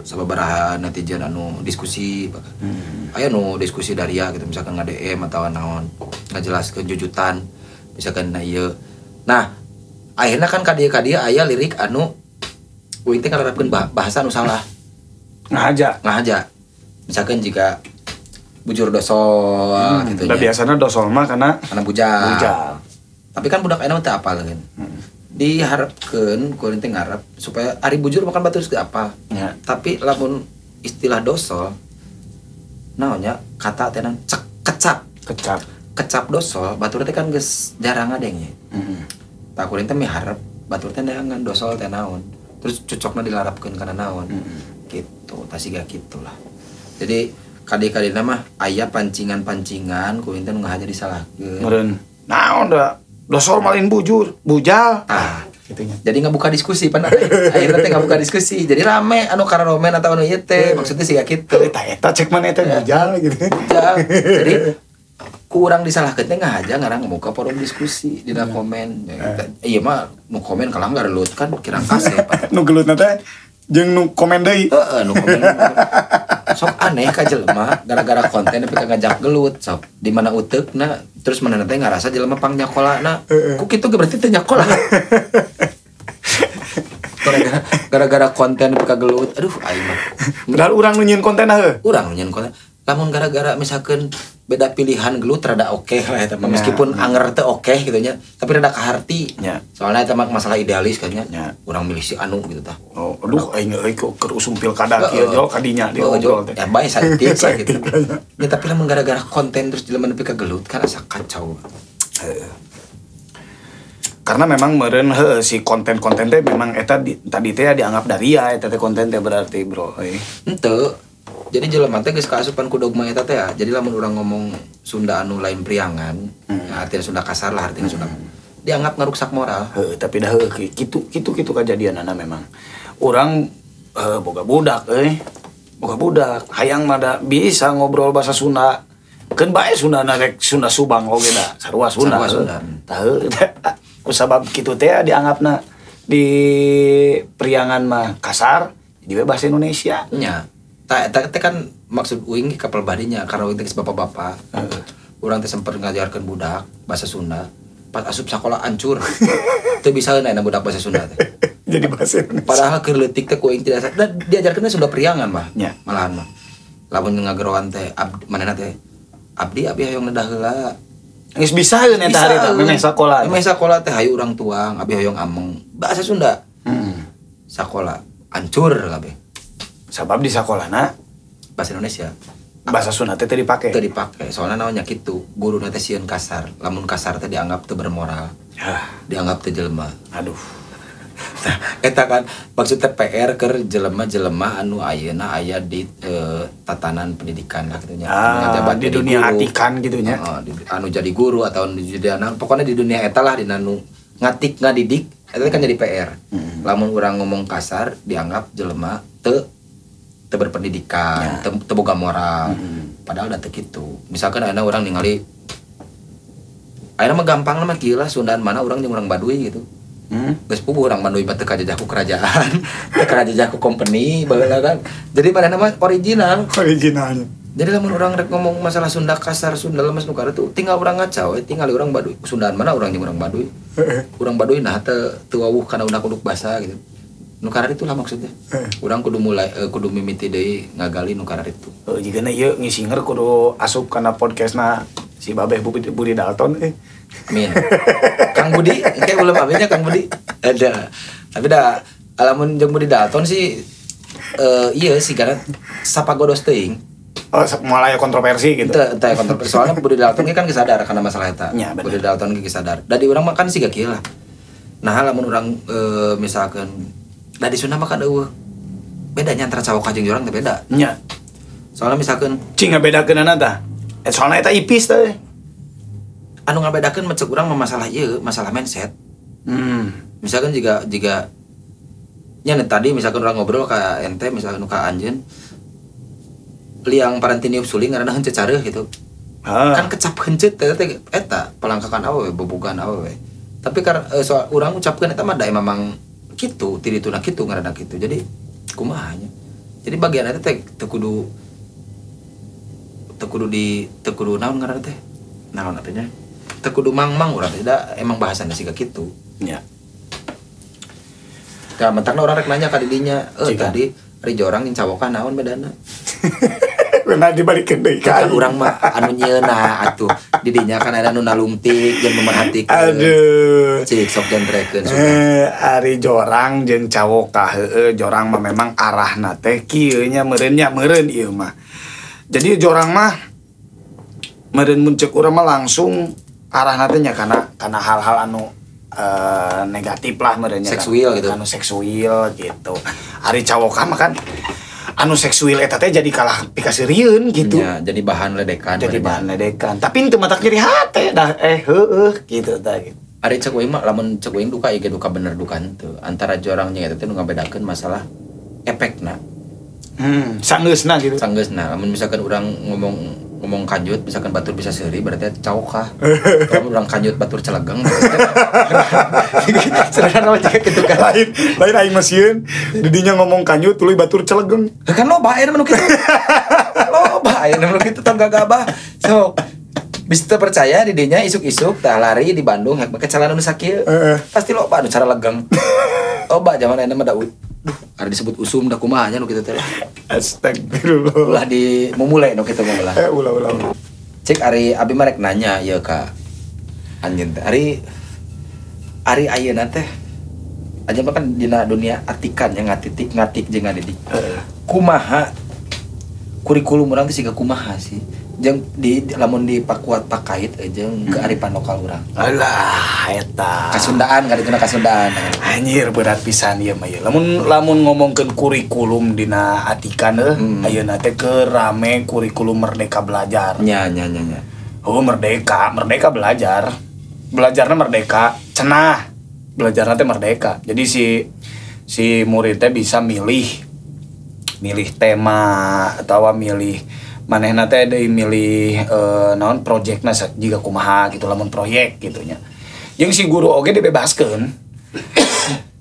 sababaraha netizen anu diskusi bahkan. Aya nu diskusi daria gitu, misalkan nge-DM atau naon, ngajelaskeun jujutan misalkan. Nah ieu, nah akhirnya kan ka dieu aya lirik anu uing teh ngalarapkeun bahasa anu salah.
Ngahaja.
Ngahaja, misalkan jika bujur dosol gitu
Da
nya.
biasana dosol mah karena
karena bujal.
Bujal.
Tapi kan budak enak teh apal kan. Diharapkeun ku teh ngarep supaya ari bujur makan batur geus apa. Tapi lamun istilah dosol naonnya, kata teh naon, cek kecap.
Kecap.
Kecap dosol batur teh kan geus jarang ngadengnya. Tah, kuring teh miharep batur teh neangan dosol teh naon. Terus cocokna dilarapkeun kana naon. Gitu, tah siga kitulah. Jadi kadi-kadina mah aya pancingan-pancingan kuring teh nu ngahaja disalahkeun.
Meureun naon da dosol malin bujur, bujal.
Ah.
Gitu nya.
Jadi nggak buka diskusi pan, akhirnya teh nggak buka diskusi, jadi rame anu kararomen atau anu ieu teh, maksudnya sih gitu.
Eta eta cek mana eta bujal gitu.
Ya, jadi kurang disalahkeun teh ngahaja ngarang ngebuka forum diskusi dina komen. Ya, iya mah nu komen kalah gelut kan kirang kasep.
Nu gelutna teh jeung nu komen deui.
Heeh, nu komen sok aneh ka jelema gara-gara konten tapi ngajak gelut, sok di mana uteukna? Terus mana teh ngarasa jelema pang nyakolana ku kitu ge, berarti teh nyakola gara-gara konten tapi gelut. Aduh, aing mah.
Padahal urang nu nyieun konten heuh.
Urang nu nyieun konten. Lamun gara-gara misalkan beda pilihan gelut rada oke lah eta mah, meskipun anger teh oke gitu nya, tapi rada kaharti. Soalnya eta mah masalah idealis kan nya. Urang milih si anu gitu tah.
Oh, aduh aing euy kok keur usum pilkada kieu jol kadinya
Oh,
diobrol teh.
Ya bae saeutik lah gitu. Ya tapi lamun gara-gara konten terus jelema nepi ka gelut kan asa kacau.
Heeh. Karena memang meureun heuh si konten-konten teh memang eta tadi teh dianggap daria eta teh konten teh berarti bro euy.
Henteu. Jadi jelema teh geus kaasupan ku dogma eta teh ya. Jadi lamun urang ngomong Sunda anu lain priangan, ya artinya Sunda kasar lah, artinya Sunda dianggap ngaruksak moral.
Heuh, tapi dah heuh kitu kitu kitu kajadianana memang. Urang boga budak euy. Boga budak, hayang mah da bisa ngobrol bahasa Sunda. Keun bae Sunda na rek Sunda Subang oge da, sarua Sunda.
Sarua Sunda.
Tah heuh, ku sabab kitu teh dianggapna di Priangan mah kasar, jadi we bahasa Indonesia.
Nya. Tah eta teh kan maksud uing ge kapal badinya karena uing teh geus bapak-bapak. Urang teh sempat ngajarkeun budak bahasa Sunda. Pas asup sakola hancur. Teu bisa euna budak bahasa Sunda teh.
Jadi bahasa Indonesia.
Padahal keur leutik teh ku uing tidak dan diajarkeun Sunda Priangan mah. Malahan mah. Lamun ngageroan teh abdi manehna teh abdi abdi hoyong nedah heula.
Geus bisa eun eta harita memeh sakola.
Memeh sakola teh hayu urang tuang, abdi hoyong ameng. Bahasa Sunda. Sakola hancur kabeh.
Sabab di sakolana
bahasa Indonesia.
Bahasa Sunda teh teu dipake.
Teu dipake. Soalnya naonnya kitu, guruna teh sieun kasar. Lamun kasar teh dianggap teu bermoral. Dianggap teu jelema.
Aduh.
Nah, eta kan maksudnya PR keur jelema-jelema anu ayeuna aya di tatanan pendidikan lah gitu nya.
Ah, di dunia
guru,
atikan gitu nya.
Anu jadi guru atau anu jadi anak, pokoknya di dunia eta lah dina nu ngatik ngadidik eta kan jadi PR. Lamun urang ngomong kasar dianggap jelema teu teu berpendidikan, teu teu boga moral. Padahal da teu kitu. Misalkan ayeuna urang ningali ayeuna mah gampang mah kieu lah, Sundaan mana urang jeung urang Baduy gitu. Geus puguh urang Baduy mah teu kajajah ku kerajaan, teu kajajah ku company baheula kan. Jadi manehna mah original.
Originalnya.
Jadi lamun urang rek ngomong masalah Sunda kasar, Sunda lemes nu kitu, tinggal urang ngaca we, tinggal urang Baduy. Sundaan mana urang jeung urang Baduy. Urang Baduy nah teu teu wawuh kana unak-unuk basa gitu. Nu kararitu lah maksudnya. Urang kudu mulai kudu mimiti deui ngagali nu kararitu.
Heuh, jigana ieu ngisinger kudu asup kana podcastna si Babeh Budi Dalton eh.
Amin. Kang Budi, engke belum aminnya Kang Budi. Ada. Tapi dah lamun jeung Budi Dalton sih iya sih karena sapagodos teuing.
Oh, mulai kontroversi gitu.
Teu kontroversi. Soalnya Budi Dalton kan geus sadar karena masalah eta.
Ya,
Budi Dalton ge geus sadar. Da di urang mah kan siga kieu lah. Nah, lamun urang misalkan da di Sunda mah kan eueuh bedanya antara cawokah jeung jorang teh beda.
Nya.
Soalnya misalkan
cing ngabedakeunana tah. Soalnya eta ipis teh.
Anu ngabedakeun mah ceuk urang mah masalah ieu, masalah mindset. Misalkan jika nya tadi misalkan urang ngobrol ka ente misalkan ka anjeun liang parantiniup suling ngaranna heuncet careuh gitu. Kan kecap heuncet teh teh eta palangkakan awewe bobogan awewe. Tapi karena soal urang ucapkeun eta mah da memang kitu, ti dituna kitu ngaranna kitu. Jadi kumaha nya. Jadi bagian eta teh teu kudu teu kudu naon ngaranna teh? Naon atuh nya? Teu kudu mang-mang urang teh da emang bahasana siga kitu.
Nya.
Tah mentakna urang rek nanya ka didinya, tadi ari jorang jeung cawokah naon bedana?
Benar dibalikeun deui ka
aing. Urang mah anu nyieuna atuh. Didinya kan ada nu nalungtik jeung memerhatikeun.
Aduh.
Cik sok jentrekeun.
Ari jorang jeung cawokah heueuh jorang mah memang arahna teh kieu nya meureun nya meureun ieu mah. Jadi jorang mah meureun mun ceuk urang mah langsung arahna teh nya kana hal-hal anu negatif lah meureun nya.
Seksual gitu.
Anu seksual gitu. Ari cawokah mah kan anu seksual eta teh jadi kalah pikaseurieun gitu.
Ya, jadi bahan ledekan.
Jadi bahan ledekan. Tapi henteu matak nyeri hate dah heueuh gitu tah gitu.
Ari ceuk uing mah lamun ceuk uing duka ieu duka bener duka henteu. Antara jorang jeung eta teh nu ngabedakeun masalah efekna.
Sanggeusna gitu.
Sanggeusna. Lamun misalkan urang ngomong kanjut misalkan batur bisa seuri berarti cawokah. Lamun urang kanjut batur celegeng. Sederhana mah juga gitu kan.
Lain aing mah sieun didinya ngomong kanjut tuluy batur celegeng.
Kan loba aya nu kitu. Loba aya nu kitu tong gagabah. Sok bisa teu percaya didinya isuk-isuk tah lari di Bandung hek make celana nu sakieu. Pasti loba anu cara legeng. Loba zaman ayeuna mah da duh, ada disebut usum da kumaha nya nu kitu teh.
Astagfirullah.
Ulah di memulai nu kitu mah ulah.
Ulah.
Cik ari abi mah rek nanya ieu ka anjeun teh. Ari ayeuna teh anjeun mah kan dina dunia atikan nya ngatitik ngatik jeung ngadidik. Kumaha kurikulum urang teh siga kumaha sih? Jeung di lamun dipakuat pakait jeung kearifan lokal urang.
Alah eta.
Kasundaan kadituna kasundaan.
Anjir berat pisan ieu mah ieu. Lamun ngomongkeun kurikulum dina atikan ayeuna teh keur rame kurikulum merdeka belajar.
Nya.
Oh merdeka belajar. Belajarna merdeka, cenah. Belajarna teh merdeka. Jadi si murid teh bisa milih tema atawa milih manehna teh deui milih naon projekna jiga kumaha gitu lamun proyek gitu nya. Jeung si guru oge dibebaskeun.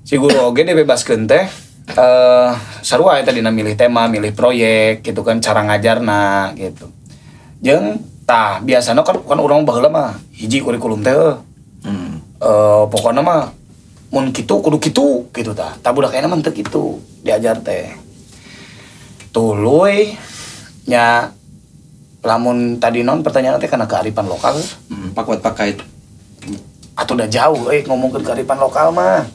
Si guru oge dibebaskeun teh sarua eta dina milih tema, milih proyek gitu kan cara ngajarna gitu. Jeung tah biasana kan urang baheula mah hiji kurikulum teh pokona mah mun kitu kudu kitu gitu tah. Tah budak ayeuna mah teu kitu diajar teh. Tuluy nya lamun tadi non pertanyaan teh kana kearifan lokal
pakuat pakait
atau udah jauh ngomongkeun kearifan lokal mah.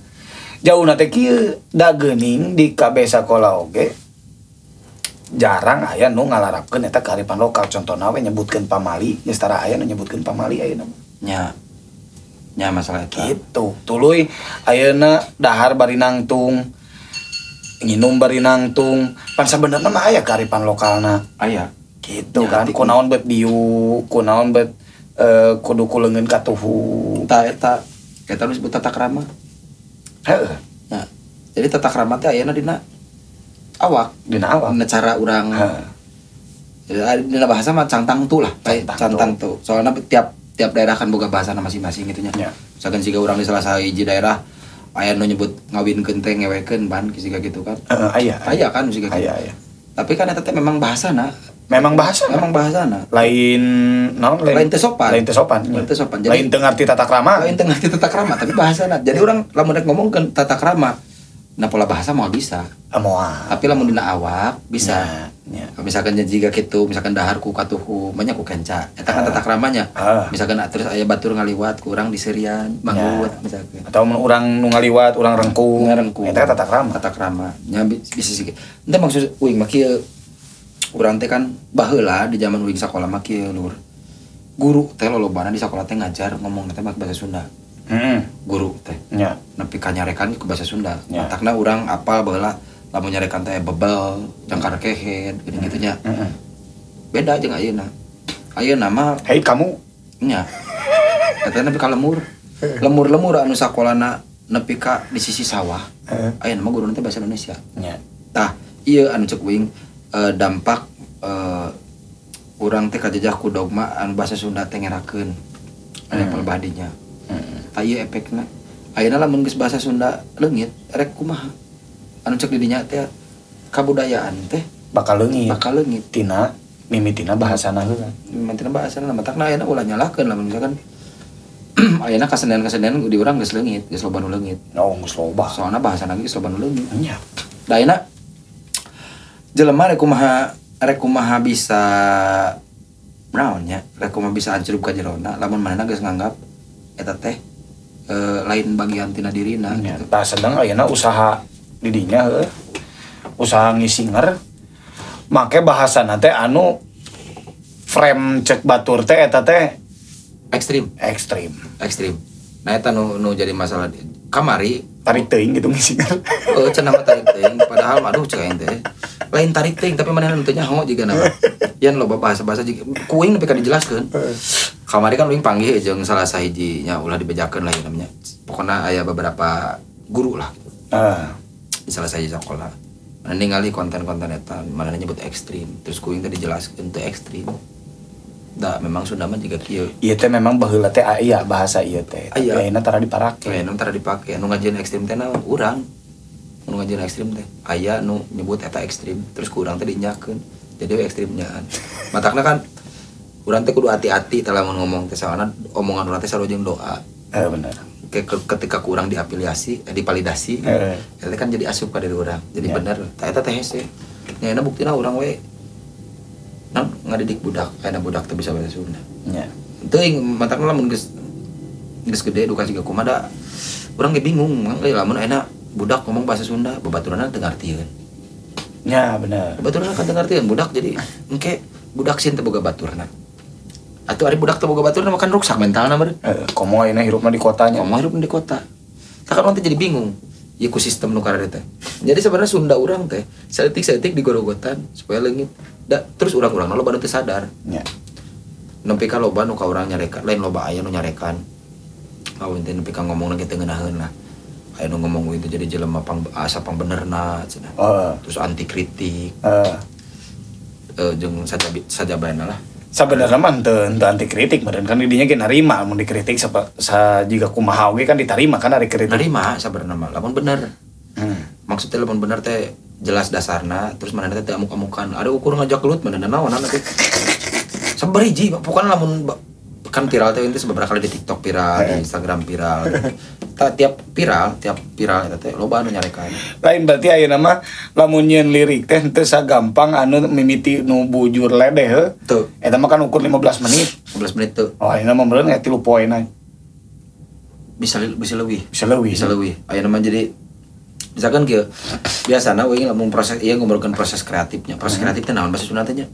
Jauh teh kieu da geuning di KB sakola oge jarang aya nu ngalarapkeun eta kearifan lokal. Contohna we nyebutkeun pamali, geus tara aya nu nyebutkeun pamali ayeuna mah.
Nya. Nya masalah eta.
Gitu. Tuluy ayeuna dahar bari nangtung, nginum bari nangtung, pan sabenerna mah aya kearifan lokalna.
Aya.
Gitu
Ya,
kan,
hati-
kunaon bet diuk, kunaon bet kudu ku leungeun katuhu.
Eta eta eta nu disebut tata krama.
Heeh,
Nah, jadi tata krama teh ayeuna dina awak,
dina awak.
Dina cara urang.
Heeh.
Jadi, dina bahasa mah cangtang tu lah,
Cangtang
cangtang tu. Soalnya tiap tiap daerah kan boga bahasa masing-masing gitu nya.
Ya.
Misalkan jika urang di salah sahiji daerah aya nu nyebut ngawinkeun teh ngewekeun ban siga gitu kan.
Heeh, aya.
Aya kan siga gitu.
Aya, aya.
Tapi kan eta teh memang bahasana,
Memang bahasa.
memang bahasana.
Lain naon
Lain teu sopan.
Lain teu sopan.
Lain teu sopan. Jadi-
Lain teu ngarti tata krama.
Lain teu ngarti tata krama, tapi bahasana. Jadi urang lamun rek ngomongkeun tata krama, nah pola bahasa moal bisa.
Ah, moal.
Tapi lamun dina awak bisa.
Nya, nya.
Misalkan jika gitu, misalkan dahar ku katuhu, banyak ku kenca. Eta kan tata kramanya.
Ah.
Misalkan terus aya batur ngaliwat ku urang diserian, manggut misalkan.
Atau mun urang nu ngaliwat, urang rengkuh.
Ngarengkuh.
Eta tata krama.
Tata krama. Nya bisa sih. Ente maksud uing mah kieu urang teh kan baheula di zaman uing sakola mah kieu lur. Guru teh lolobana di sakola teh ngajar ngomong teh make bahasa Sunda.
Heeh.
Guru teh
Nya.
nepi ka nyarekan ke bahasa Sunda.
Ya.
Matakna urang apal baheula lamun nyarekan teh bebel, jangkar kehed, gini gitu nya.
Heeh.
Beda jeung ayeuna. Ayeuna mah
Hei kamu.
nya. Katanya nepi ka lemur. Lemur-lemur anu sakolana nepi ka di sisi sawah.
Heeh.
Ayeuna mah guruna teh bahasa Indonesia.
Nya.
Tah, ieu anu cek uing dampak urang teh kajejah ku dogma anu bahasa Sunda teh ngerakeun. Aya palbadinya. Tah ieu efekna. Ayeuna lamun geus bahasa Sunda leungit rek kumaha? Anu cek di dinya teh kabudayaan teh
Bakal leungit.
bakal leungit.
Tina mimitina bahasana heula.
Mimitina bahasana matakna ayeuna ulah nyalahkeun lamun misalkan ayeuna kasenian-kasenian di urang geus leungit, geus loba nu leungit.
Oh, geus loba.
Soalna bahasana geus loba nu leungit.
Nya.
Da ayeuna jelema rek kumaha bisa naon nya, rek kumaha bisa ancrub ka jerona lamun manehna geus nganggap eta teh lain bagian tina dirina
Nya.
gitu.
Tah sedang ayeuna usaha didinya heuh. Usaha ngisinger make bahasana teh anu frame cek batur teh eta teh
Ekstrim,
ekstrim.
ekstrim. Nah eta nu nu jadi masalah kamari
Tarik teuing gitu ngisinger.
Cenah mah tarik teuing padahal mah aduh cek aing teh. Lain tarik teuing tapi manehna nu teu nyaho jiga nama. Yan loba bahasa-bahasa jiga ku uing nepi ka dijelaskeun. Kamari kan uing panggih jeung salah sahiji nya ulah dibejakeun lah ieu namanya. Pokona aya beberapa guru lah gitu.
Ah.
Di salah sahiji sakola. Mana ningali konten-konten eta, mana nyebut ekstrim. Terus ku uing teh dijelaskeun teu ekstrim. Da memang Sunda mah jiga kieu.
Ieu teh memang baheula teh aya bahasa ieu teh. Tapi
Aya.
ayeuna tara diparake.
Aya nu tara dipake, nu ngajieun ekstrim teh naon? Urang. Nu ngajieun ekstrim teh aya nu nyebut eta ekstrim, terus ku urang teh dinyakeun. Jadi we ekstrimnyaan. Matakna kan urang teh kudu hati-hati teh lamun ngomong teh soalna omongan urang teh sarua jeung doa.
Bener.
Ketika ku urang diafiliasi, dipalidasi, eta teh kan jadi asup ka diri urang. Jadi
Ya.
bener, tah eta teh hese. Nya euna buktina urang we naon ngadidik budak, ayeuna budak teh bisa bahasa Sunda.
Nya.
Teuing matakna lamun geus geus gede edukasi ka kumaha da urang ge bingung mang euy lamun ayeuna budak ngomong bahasa Sunda babaturanna teu ngartieun.
Nya bener.
Babaturanna kan teu ngartieun budak jadi engke budak sieun teu boga baturna. Atuh ari budak teu boga baturna mah kan ruksak mentalna meureun.
Komo ayeuna hirupna di kotanya.
Komo hirup di kota. Tah kan urang teh jadi bingung. Ieu ku sistem nu kararitu teh. Jadi sebenarnya Sunda urang teh saeutik-saeutik digorogotan supaya leungit. Da, terus urang-urangna loba nu teu sadar.
Nya.
Nepi ka loba nu ka urang nyarekan, lain loba aya nu nyarekan. Aweun teh nepi ka ngomongna ge teu ngeunaheun lah. Aya nu ngomong itu jadi jelema pang asa pang benerna cenah. Terus anti kritik. Jeung sajabaena lah.
Sabenerna mah henteu anti kritik meureun kan didinya ge narima mun dikritik sa jiga kumaha oge kan ditarima kan ari kritik.
Narima sabenerna mah lamun bener. Maksudnya lamun bener teh jelas dasarna terus manehna teh teu amuk-amukan. Ada ukur ngajak gelut manehna naonan atuh. Sabariji pokona lamun kan viral teh itu beberapa kali di TikTok viral, di Instagram viral. Ta, tiap viral eta teh loba anu nyarekan.
Lain berarti ayeuna mah lamun nyieun lirik teh henteu sagampang anu mimiti nu bujur ledeh heuh.
Teu.
Eta mah kan ukur 15 menit.
15 menit teu.
Oh, ayeuna mah meureun 3 poe na.
Bisa bisa leuwih.
Bisa leuwih.
Bisa leuwih. Ayeuna mah jadi Misalkan kieu, biasana uing lamun proses ieu ngobrolkeun proses kreatifnya. Proses kreatif teh naon bahasa Sunda teh nya?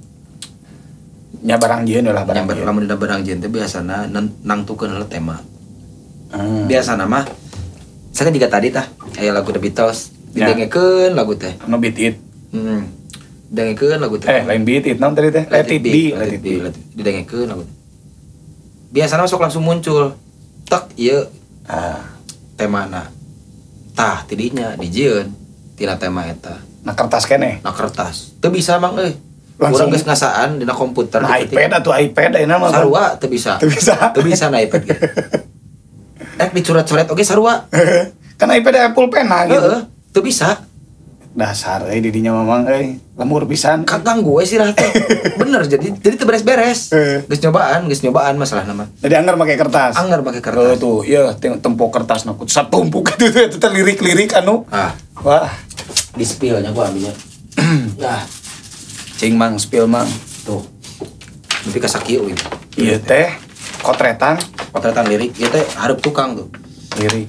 Nya barang jieun lah barang.
Nya lamun dina barang jieun teh biasana nangtukeun heula tema. Biasana mah misalkan jika tadi tah aya lagu The Beatles, didengekeun lagu teh.
No Beat It.
Dengekeun lagu teh.
Lain Beat It naon tadi teh? Let It Be,
Let It Be. Didengekeun lagu. Biasana sok langsung muncul. Tek ieu temana. Tah tidinya dijieun tina tema eta.
Na kertas keneh.
Na kertas. Teu bisa mang euy.
Langsung
urang geus ngasaan dina komputer.
Na iPad atuh iPad ayeuna mah.
Sarua teu bisa.
Teu bisa.
Teu bisa na iPad ge. Dicoret-coret oge sarua.
Kan iPad aya pulpen nah gitu.
Heeh, teu bisa.
Dasar euy didinya mamang euy, lembur pisan.
Kaganggu we sirah teh. Bener jadi teu beres-beres. Geus nyobaan masalahna mah.
Jadi anggar make kertas.
Anggar make kertas.
Tuh, ieu tempok kertas nu satumpuk kitu teh eta lirik-lirik anu.
Ah.
Wah,
di spill nya gua ambilnya. Nah,
cing mang spill mang.
Tuh. Nepi ka sakieu euy.
Ieu teh kotretan,
kotretan lirik ieu teh hareup tukang tuh.
Lirik.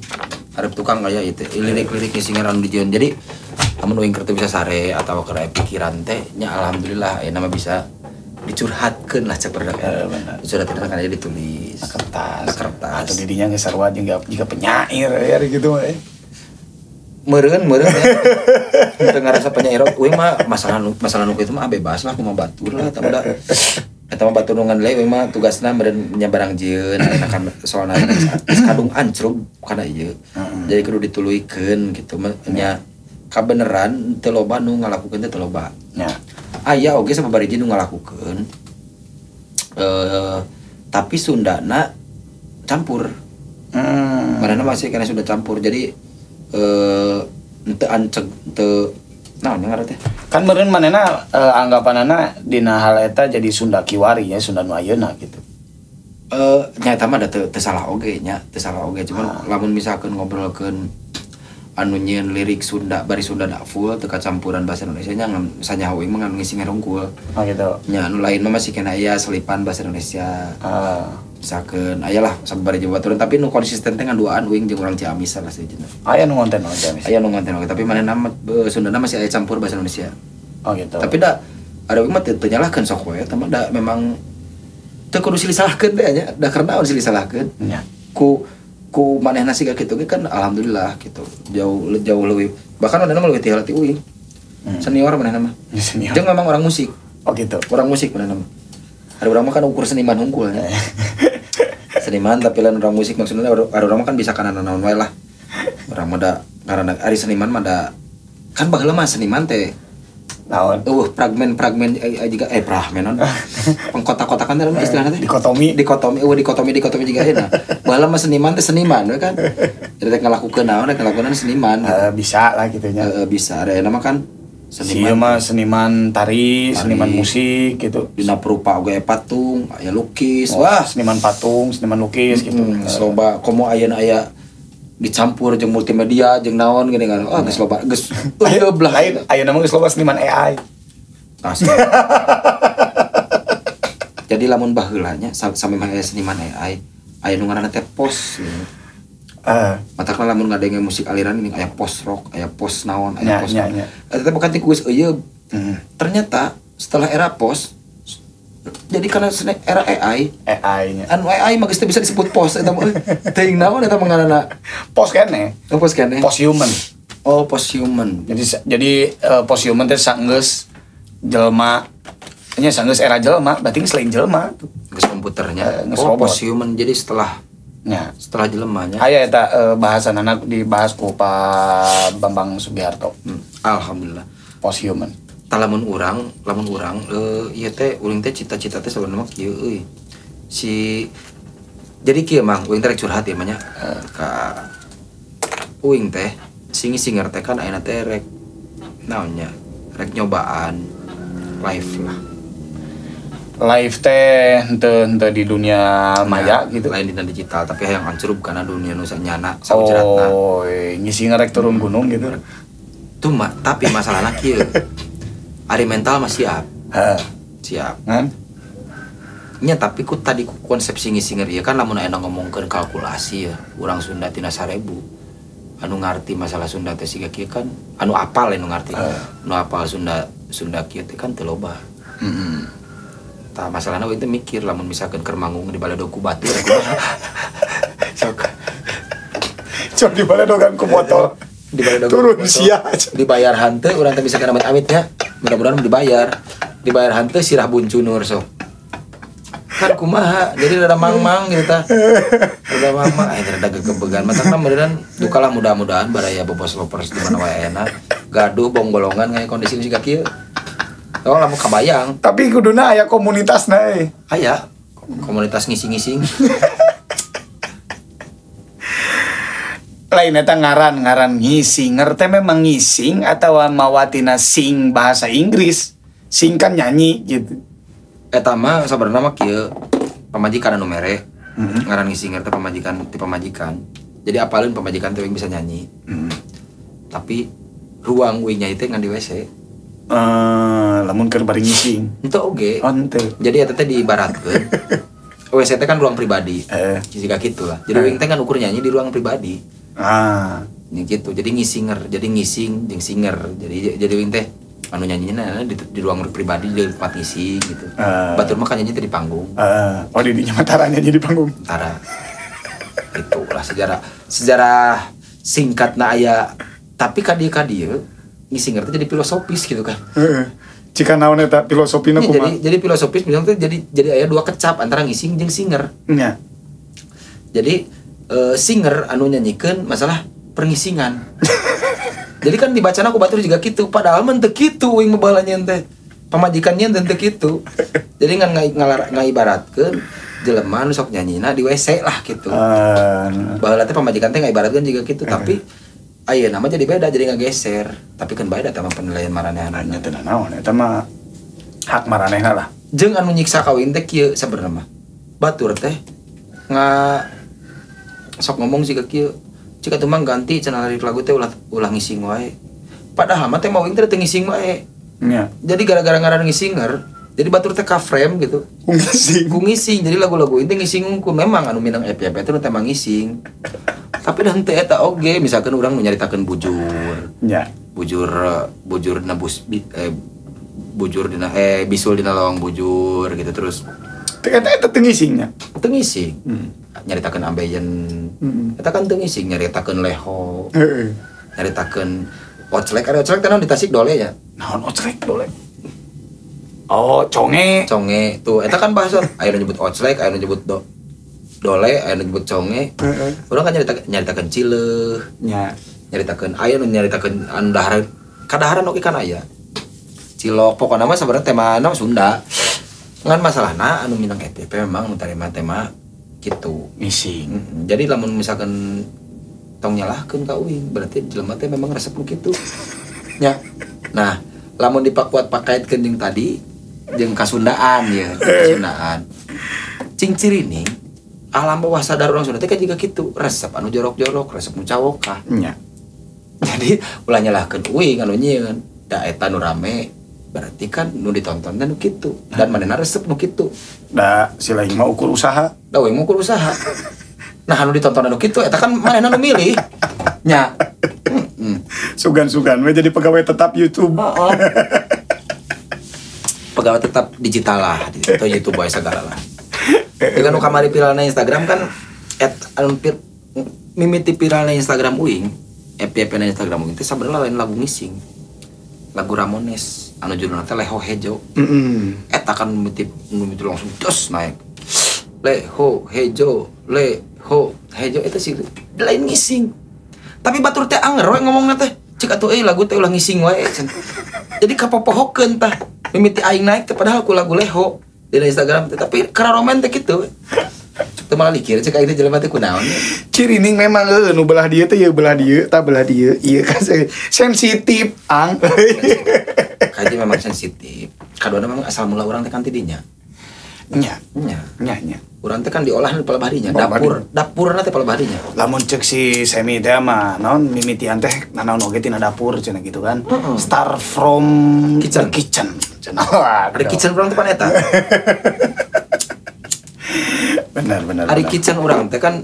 Hareup tukang kaya ieu teh lirik-lirik ngisingan anu dijieun. Jadi lamun uing keur teu bisa sare atau keur aya pikiran teh nya alhamdulillah ayeuna mah bisa dicurhatkeun lah cek barudak.
Bener.
Dicurhatkeun kan aja ditulis.
Na kertas.
Na kertas.
Atau didinya geus sarua jeung jiga penyair ya gitu mah.
Meureun ya. Teu ngarasa penyair uing mah masalah nu kitu mah bebas lah kumaha batur lah eta mah da. Eta mah batur nu ngan deui uing mah tugasna meureun nya barang jieun ayeuna kan soalna geus kadung ancrub kana ieu. Jadi kudu dituluykeun gitu nya. Kabeneran teu loba nu ngalakukeun teh teu loba.
Nya.
Aya oge sababariji nu ngalakukeun. Tapi Sundana campur. Marana masih kana Sunda campur. Jadi henteu anceg teu naon ngaran teh?
Kan meureun manehna anggapanana dina hal eta jadi Sunda kiwari ya, Sunda nu ayeuna gitu.
Nya eta mah da teu salah oge nya, teu salah oge. Cuman lamun misalkeun ngobrolkeun anu nyieun lirik Sunda bari Sunda da full teu kacampuran bahasa Indonesia nya sanyaho uing mah ngan ngisi ngerungkul.
Oh gitu.
Nya anu lain mah masih kena aya selipan bahasa Indonesia. Misalkeun aya lah sabari jeung baturan tapi nu konsisten teh ngan duaan uing jeung urang Ciamis lah sejenna.
Aya nu ngonten urang Ciamis.
Aya nu ngonten oge tapi manehna Sundana masih aya campur bahasa Indonesia.
Oh gitu.
Tapi da ada uing mah teu nyalahkeun sok we eta mah da memang teu kudu silih salahkeun teh nya da karena naon silih salahkeun.
Nya.
Ku manehna siga kitu ge kan alhamdulillah gitu. Jauh leuwih bahkan manehna mah leuwih ti heula ti uing. Senior manehna mah.
Senior.
Jeung memang orang musik.
Oh gitu.
Orang musik manehna mah. Ada urang mah kan ukur seniman hungkul nya. Seniman tapi lain orang musik maksudnya ada urang mah kan bisa kana naon wae lah. Urang mah da karena ari seniman mah da kan baheula mah seniman teh
naon?
Fragmen-fragmen jiga fragmenon. Pengkotak-kotakan teh istilahna teh.
Dikotomi,
dikotomi jiga ayeuna. Baheula mah seniman teh seniman we kan. Jadi rek ngalakukeun naon, rek ngalakukeun seniman gitu.
Bisa lah gitu nya.
Bisa. Ayeuna mah kan seniman.
Sieu mah seniman tari, seniman musik gitu.
Dina perupa oge patung, aya lukis.
Wah, seniman patung, seniman lukis gitu.
Geus loba komo ayeuna aya dicampur jeung multimedia jeung naon gini kan. Oh, geus loba geus eueuh belah.
Lain ayeuna mah geus loba seniman AI.
Asli. Jadi lamun baheula nya sampe mah aya seniman AI, aya nu ngaranna teh pos gitu. Matakna lamun ngadenge musik aliran ini aya post rock, aya post naon, aya post. Eta teh bukan ti geus eueuh. Ternyata setelah era post jadi karena era AI,
AI-nya.
Anu AI mah geus teu bisa disebut post eta mah. Teuing naon eta mah ngaranna?
Post keneh.
Oh, post keneh.
Post human.
Oh, post human.
Jadi post human teh sanggeus jelema nya sanggeus era jelema, berarti geus lain jelema.
Geus komputernya.
Geus
oh,
robot.
Post human jadi setelah
nya.
Setelah jelemanya.
Aya eta bahasanana dibahas ku Pak Bambang Sugiharto.
Alhamdulillah.
Post human.
Tah lamun urang ieu teh uring teh cita-cita teh sabenerna mah kieu euy. Si jadi kieu mang uing teh rek curhat ieu mah nya. Ka uing teh singi-singer teh kan ayeuna teh rek naon nya? Rek nyobaan live lah.
Live teh henteu di dunia maya gitu.
Lain dina digital tapi hayang ancrub kana dunia nu sanyana sauceratna.
Oh, ngisi ngarek turun gunung gitu.
Tuh mah tapi masalahna kieu. Ari mental mah siap. Siap.
Kan?
Nya tapi ku tadi ku konsep singi-singer ieu kan lamun aya ngomongkeun kalkulasi ya, urang Sunda tina 1000. Anu ngarti masalah Sunda teh siga kieu kan, anu apal anu ngarti. Anu apal Sunda Sunda kieu teh kan teu loba.
Heeh.
Tah masalahna we teh mikir lamun misalkeun keur manggung di baledog ku batur kumaha. Sok.
Sok di baledogan ku motor.
Di baledogan
turun sia.
Dibayar hanteu urang teh bisa kana amit-amit nya. Mudah-mudahan dibayar. Dibayar hanteu sirah buncunur sok. Kan kumaha jadi rada mang-mang gitu tah. Rada mang-mang aya rada gegebegan matakna meureun dukalah mudah-mudahan baraya bobos lovers di mana wae ayeuna gaduh bonggolongan kayak kondisi siga kieu. Oh lamun kabayang.
Tapi kuduna aya komunitasna euy.
Aya komunitas ngising-ngising.
Lain eta ngaran-ngaran ngisinger teh memang ngising atawa mawatina sing bahasa Inggris. Sing kan nyanyi gitu.
Eta mah sabarna mah kieu pamajikan anu mere. Ngaran ngisinger teh pamajikan ti pamajikan. Jadi apaleun pamajikan teh bisa nyanyi. Tapi ruang uing nyanyi teh ngan di WC.
Lamun keur bari ngising.
Henteu oge.
Oh henteu.
Jadi eta teh diibaratkeun WC teh kan ruang pribadi. Jika kitu lah. Jadi uing teh kan ukur nyanyi di ruang pribadi.
Ah,
ini gitu. Jadi ngisinger, jadi ngising jeung singer. Jadi uing teh anu nyanyinya di ruang pribadi di tempat ngising gitu. Batur mah kan nyanyi teh di panggung.
Oh di dinya mah tara nyanyi di panggung.
Tara. Itulah sejarah singkatna aya tapi ka dieu ngisinger teh jadi filosofis gitu kan.
Jika naon eta filosofina kumaha?
Jadi filosofis misalnya teh jadi aya dua kecap antara ngising jeung singer.
Nya.
Jadi singer anu nyanyikeun masalah perngisingan. Jadi kan dibacana ku batur juga gitu, padahal mah teu kitu uing mah baheula nyeun teh. Pamajikan nyeun teh teu kitu. Jadi ngan ngaibaratkeun jelema nu sok nyanyina di WC lah gitu. Baheula teh pamajikan teh ngaibaratkeun juga gitu, tapi ayeuna mah jadi beda, jadi ngageser. Tapi kan bae da mah penilaian maranehna.
Nya teu naon eta mah hak maranehna lah.
Jeung anu nyiksa ka uing teh kieu sabenerna mah. Batur teh nga sok ngomong siga kieu. Cik atuh mah ganti cenah lirik lagu teh ulah ngising wae. Padahal mah teh mau uing teh teu ngising wae.
Nya.
Jadi gara-gara ngaran ngisinger, jadi batur teh ka frame gitu.
Ku ngising.
Ku ngising. Jadi lagu-lagu uing teh ngising unggul. Memang anu minang FYP teh nu tema ngising. Tapi dah henteu eta oge, misalkan urang nu nyaritakeun bujur.
Nya.
Bujur dina bus bujur dina bisul dina lawang bujur gitu terus.
Teu eta eta teu ngisingnya.
Teu ngising. Nyaritakeun ambeien. Eta kan teu ngising, nyaritakeun leho. Nyaritakeun oclek, ada oclek teh naon di Tasik dole nya.
Naon oclek dole? Oh, conge.
Conge tuh eta kan bahasa aya nu nyebut oclek, aya nu nyebut dole, aya nu nyebut conge. Urang kan nyaritakeun cileuh.
Nya.
Nyaritakeun aya nu nyaritakeun anu dahareun. Kadaharan oge kan aya. Cilok pokona mah sebenarnya temana Sunda. Ngan masalahna anu minang FYP memang nu tarima tema gitu.
Ngising.
Jadi lamun misalkan tong nyalahkeun ka uing berarti jelema teh memang resep nu kitu. Nya. Nah, lamun dipakuat pakaitkeun jeung tadi jeung kasundaan ya, kasundaan. Cing cirining alam bawah sadar orang Sunda teh kan juga kitu, resep anu jorok-jorok, resep nu cawokah.
Nya.
Jadi ulah nyalahkeun uing anu nyieun, da eta nu rame berarti kan nu ditonton teh nu kitu dan manehna resep nu kitu.
Da si lain mah ukur usaha.
Da uing mah ukur usaha. Nah anu ditonton anu kitu eta kan manehna nu milih. Nya.
Sugan-sugan we jadi pegawai tetap YouTube.
Oh. Pegawai tetap digital lah, atau YouTube wae sagala lah. Dengan nu kamari viralna Instagram kan et anu mimiti viralna Instagram uing, FYP na Instagram uing teh sabenerna lain lagu ngising. Lagu Ramones anu judulna teh Leho Hejo. Eta kan mimiti langsung dos naik. Leho Hejo, Leho Hejo eta sih lain ngising. Tapi batur teh anger we ngomongna teh. Cik atuh euy lagu teh ulah ngising wae. Jadi kapopohokeun tah. Mimiti aing naik teh padahal ku lagu Leho di Instagram teh tapi kararomen teh kitu. Teu malah mikir cek aing teh jelema teh kunaon.
Cirining memang euy nu belah dieu teh ieu belah dieu, tah belah dieu, ieu kan sensitif ang.
Kaji memang sensitif. Kaduana memang asal mula urang teh kan ti dinya.
Nya.
Nya.
Nya nya.
Urang teh kan diolah di palebah dinya, dapurna teh palebah dinya.
Lamun cek si Semi teh mah naon mimitian teh nanaon oge tina dapur cenah gitu kan. Start from
kitchen.
Kitchen. Cenah.
Ari kitchen urang teh pan eta.
Benar.
Ari kitchen urang teh kan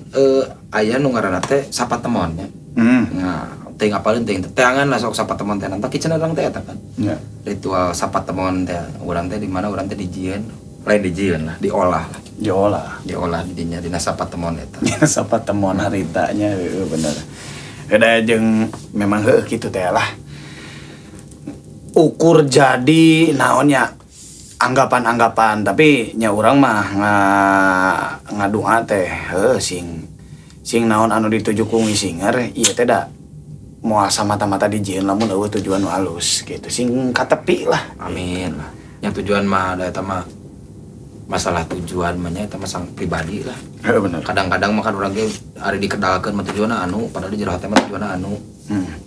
aya nu ngaranna teh sapatemon nya. Nah, teuing apaleun teuing teangan lah sok sapatemon teh nanti cenah urang teh eta kan.
Ya.
Ritual sapatemon teh urang teh di mana urang teh dijieun, lain dijieun lah, diolah lah.
Diolah.
Diolah di dinya dina sapatemon eta.
Dina sapatemon haritanya heueuh bener. Ada jeung memang heueuh kitu teh lah. Ukur jadi naonnya anggapan-anggapan tapi nya urang mah ngadoa teh heueuh sing sing naon anu dituju ku ngisinger ieu teh da moal samata-mata dijieun lamun euweuh tujuan nu alus gitu sing katepi lah.
Amin lah. Yang tujuan mah da eta mah masalah tujuan mah nya eta mah sang pribadi lah.
Heueuh bener.
Kadang-kadang mah kan urang ge ari dikedalkeun mah tujuanna anu padahal di jero hate mah tujuanna anu.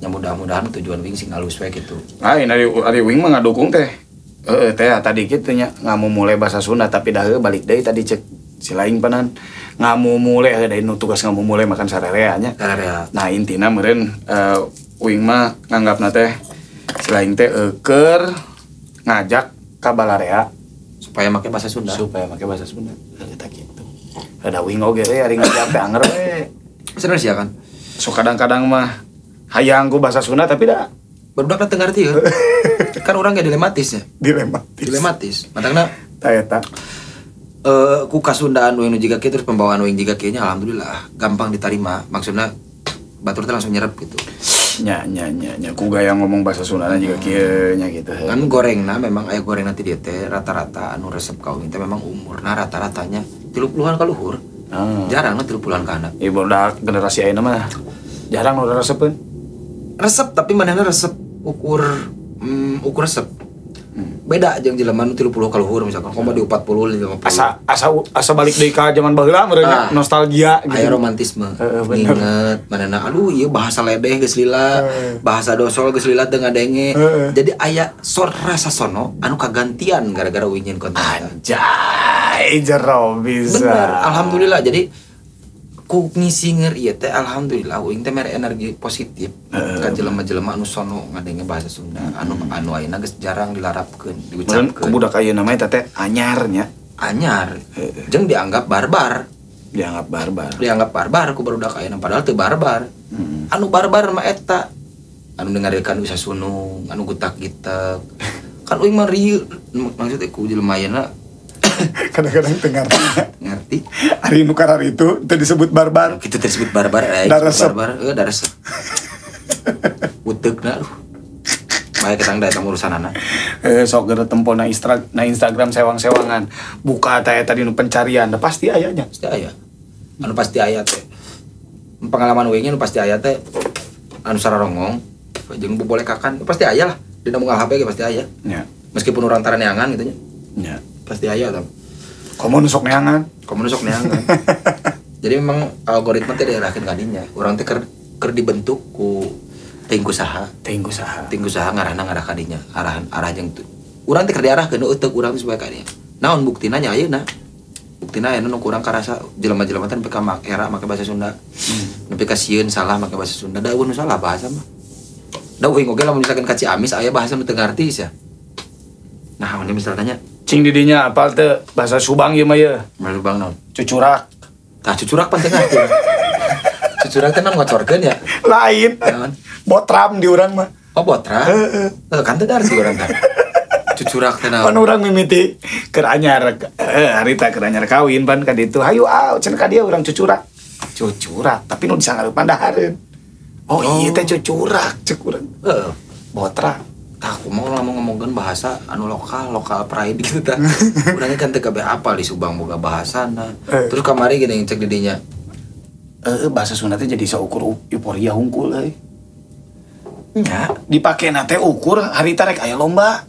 Ya mudah-mudahan tujuan wing sing alus we gitu.
Lain ari wing mah ngadukung teh. Heeh teh tadi kitu nya ngamumule bahasa Sunda tapi dah heueuh balik deui tadi cek si laing panan ngamumule heueuh deui nu tugas ngamumule makan sararea nya.
Sararea.
Nah intina meureun wing mah nganggapna teh si laing teh keur ngajak ka balarea
supaya make bahasa Sunda.
Supaya make bahasa Sunda. Heueuh tah kitu. Da wing oge we ari ngajak teh anger we.
Serius ya kan?
So kadang-kadang mah hayang ku bahasa Sunda tapi da
barudak teu ngarti ya. Kan urang ge dilematis ya.
Dilematis.
Dilematis. Matangna
ta eta.
Ku kasundaan we nu jiga kieu terus pembawaan we jiga kieu nya alhamdulillah gampang diterima. Maksudna batur teh langsung nyerep gitu.
Nya nya nya nya ku gaya ngomong bahasa Sundana jiga kieu nya gitu.
Kan gorengna memang aya gorengna ti dieu teh rata-rata anu resep ka uing teh memang umurna rata-ratanya 30-an ka luhur. Jarang 30-an ka handap.
Ieu budak generasi ayeuna mah jarang nu resepeun.
Resep tapi manehna resep ukur ukur resep. Beda jeung jelema nu 30 ka luhur misalkan komo di 40 50.
Asa asa asa balik deui ka zaman baheula meureun
Ah.
nostalgia gitu.
Aya romantisme.
Heeh, bener.
Nginget manehna aduh ieu bahasa ledeh geus lila, bahasa dosol geus lila teu ngadenge. Jadi aya sor rasa sono anu kagantian gara-gara uing nyieun konten eta.
Anjay, jero bisa.
Bener, alhamdulillah. Jadi ku ngisinger ieu teh alhamdulillah uing teh mere energi positif ka jelema-jelema anu sono ngadenge bahasa Sunda anu anu ayeuna geus jarang dilarapkeun,
Meureun ku
diucapkeun.
budak ayeuna mah eta teh anyar nya.
Anyar. Jeung dianggap barbar.
Dianggap barbar.
Dianggap barbar ku barudak ayeuna padahal teu barbar. Anu barbar mah eta anu dengarkeun usa sunung, anu gutak-gitek. Kan uing mah rieu maksudnya ku jelema ayeuna
Kadang-kadang teu ngarti.
Ngerti.
Ari nu karar itu teu disebut barbar.
Kitu teu disebut barbar,
Da resep.
barbar, da resep. Uteukna aduh. Bae ketang da eta urusanana.
Sok geura tempo na Instagram sewang-sewangan. Buka teh eta dinu pencarian, da pasti aya nya.
Pasti aya. Anu pasti aya teh. Pengalaman uing nya nu pasti aya teh anu sararongong jeung bobolekakan pasti aya lah. Dina unggal HP ge pasti aya.
Nya.
Meskipun urang tara neangan gitu nya.
Nya.
Pasti aya tah.
Komo nu sok neangan.
Komo nu sok neangan. Jadi memang algoritma teh diarahkeun ka dinya. Urang teh keur dibentuk ku teuing ku saha.
Teuing ku saha.
Teuing ku saha ngarahna ngarah ka dinya. Arahan arah jeung tu. Urang teh keur diarahkeun euteuk urang teh supaya ka dinya. Naon buktina nya ayeuna? Buktina ayeuna nu kurang karasa jelema-jelema teh nepi ka era make bahasa Sunda. Nepi ka sieun salah make bahasa Sunda. Da euweuh nu salah bahasa mah. Da uing oge lamun misalkan ka Ciamis aya bahasa nu teu ngarti sia. Nah, ini misalnya tanya.
Cing didinya apal teu bahasa Subang ieu mah ye.
Bahasa Subang naon?
Cucurak.
Tah cucurak pan teu ngarti. Cucurak teh naon ngocorkeun ya?
Lain.
Naon?
Botram di urang mah.
Oh, botram?
Heeh.
Heuh, kan teu ngarti urang tah. Cucurak teh naon?
Pan urang mimiti keur anyar harita keur anyar kawin pan ka ditu. Hayu ah cenah ka dieu urang cucurak. Cucurak, tapi nu disangareupan dahareun. Oh, iya teh cucurak cek urang.
Heeh.
Botram.
Tah aku mau ngomong ngomongkeun bahasa anu lokal, lokal pride gitu tah. Urangnya kan teu kabeh apal di Subang boga bahasana. Terus kamari gini cek di dinya.
Bahasa Sunda teh jadi saukur euforia hungkul euy.
Nya,
dipakena teh ukur harita rek aya lomba.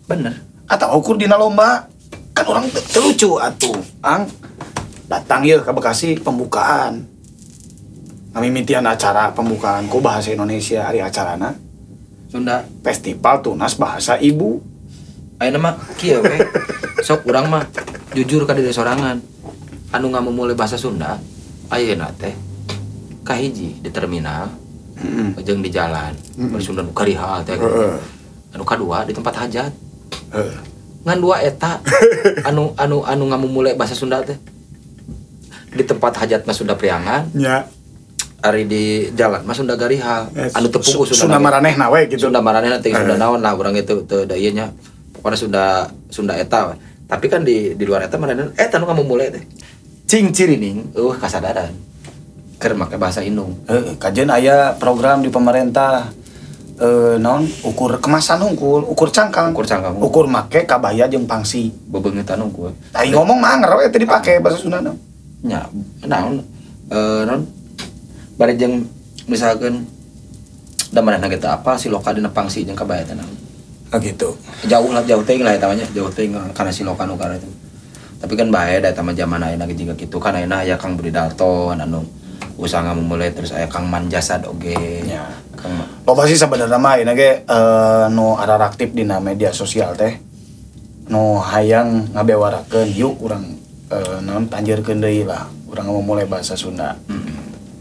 Bener.
Atau ukur dina lomba. Kan urang teu lucu atuh. Ang datang ieu ka Bekasi pembukaan. Ngamimitian acara pembukaan ku bahasa Indonesia ari acarana
Sunda.
Festival Tunas Bahasa Ibu.
Ayeuna mah kieu we. Sok urang mah jujur ka diri sorangan. Anu ngamumule bahasa Sunda ayeuna teh kahiji di terminal jeung di jalan. Bari Sunda nu karihal teh. Anu kadua di tempat hajat. Ngan dua eta anu anu anu ngamumule bahasa Sunda teh. Di tempat hajat mah Sunda Priangan.
Nya.
Ari di jalan mah Sunda garihal. Anu teu puguh
Sunda maranehna we gitu.
Sunda maranehna teh Sunda naon lah urang itu teu da ieu nya. Pokona Sunda Sunda eta. Tapi kan di luar eta maranehna eta nu ngamumule teh. Cing cirining eueuh kasadaran. Keur make bahasa indung.
Heeh, kajeun aya program di pemerintah naon ukur kemasan hungkul, ukur cangkang.
Ukur cangkang.
Ukur make kabaya jeung pangsi.
Bebeungetan hungkul.
Ai ngomong mah anger we teu dipake bahasa Sunda.
Nya, naon naon bari jeung misalkan da manehna ge teu apal si loka dina pangsi jeung kabaya teh naon.
Oh gitu.
Jauh lah, jauh teuing lah eta mah nya, jauh teuing kana si loka nu kana itu. Tapi kan bae da eta mah zaman ayeuna ge jiga kitu kan ayeuna aya Kang Budi Dalton anu usaha ngamumule terus aya Kang Manjasad oge.
Ya.
Kang
loba sih sabenerna mah ayeuna ge nu araraktif dina media sosial teh nu hayang ngabewarakeun yuk urang naon panjerkeun deui lah urang ngamumule bahasa Sunda.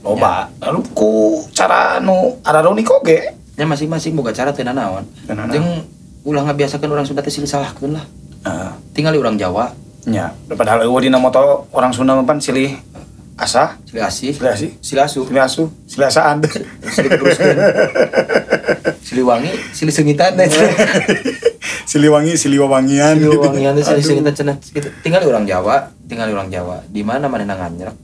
Loba lalu ku cara nu araronik oge
nya masing-masing boga cara teu nanaon. Jeung ulah ngabiasakeun urang Sunda teh silih salahkeun lah.
Heeh.
Tingali urang Jawa
nya padahal eueuh dina moto orang Sunda mah pan silih asah,
silih asih,
silih asih,
silih asuh,
silih asuh, silih asaan,
silih teruskeun. Siliwangi, silih seungitan teh.
Siliwangi, siliwangian.
Siliwangian teh silih seungitan cenah kitu. Tingali urang Jawa, tingali urang Jawa. Di mana manehna nganjrek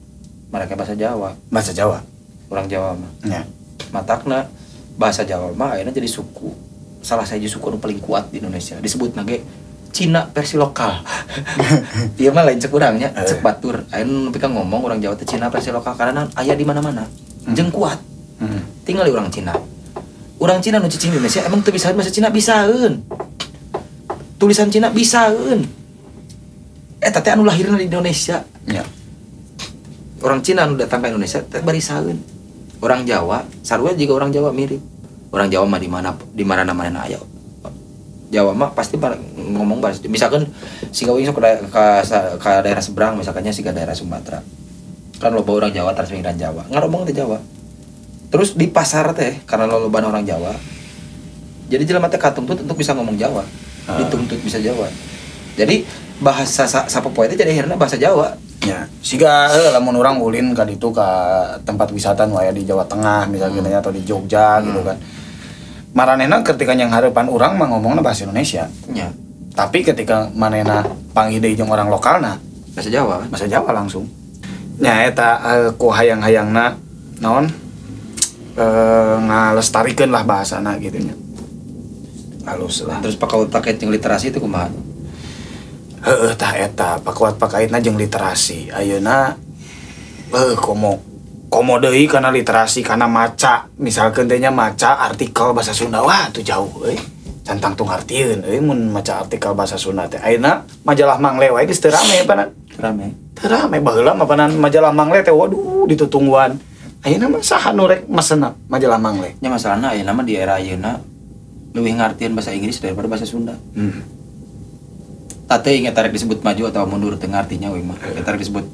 mereka bahasa Jawa.
Bahasa Jawa.
Urang Jawa mah.
Nya.
Matakna bahasa Jawa mah ayeuna jadi suku. Salah sahiji suku anu paling kuat di Indonesia. Disebutna ge Cina versi lokal. Ieu mah lain cek urang nya, cek batur. Ayeuna nepi ka ngomong urang Jawa teh Cina versi lokal karena aya di mana-mana. Jeung kuat. Tingali urang Cina. Urang Cina nu cicing di Indonesia emang teu bisaeun bahasa Cina bisaeun. Tulisan Cina bisaeun. Eta teh anu lahirna di Indonesia.
Ya.
Orang Cina anu datang ke Indonesia teh barisaeun. Orang Jawa, sarua juga orang Jawa mirip. Orang Jawa mah di mana namanya aya. Jawa mah pasti ngomong bahasa. Misalkan siga uing sok ke daerah seberang misalkannya siga daerah Sumatera. Kan loba orang Jawa transmigran Jawa. Ngaromong teh Jawa. Terus di pasar teh karena loba orang Jawa. Jadi jelema teh katuntut untuk bisa ngomong Jawa. Dituntut bisa Jawa. Jadi bahasa sapopoe teh jadi akhirnya bahasa Jawa.
Ya, siga lamun urang ulin ka ditu ka tempat wisata nu aya di Jawa Tengah misalnya atau di Jogja gitu kan. Maranehna ketika yang harapan urang mah ngomongna bahasa Indonesia.
Ya.
Tapi ketika manehna panggih deui jeung orang lokalna
bahasa Jawa kan?
Bahasa Jawa langsung. Nya eta ku hayang-hayangna naon ngalestarikeun lah bahasana gitu nya. Halus lah.
Terus pakaut pakai jeung literasi itu kumaha?
Heeh tah eta pakuat pakaitna jeung literasi. Ayeuna komo deui kana literasi kana maca. Misalkeun teh nya maca artikel bahasa Sunda wah tuh jauh euy. Can tangtung hartieun euy mun maca artikel bahasa Sunda teh. Ayeuna majalah Mangle wae geus teu rame panan.
Rame.
Teu rame baheula mah panan majalah Mangle teh waduh ditutungguan. Ayeuna mah saha nu rek mesenna majalah Mangle?
Nya masalahna ayeuna mah di era ayeuna leuwih ngartieun bahasa Inggris daripada bahasa Sunda. Tah teuing eta rek disebut maju atau mundur teu ngartinya we mah. Eta rek disebut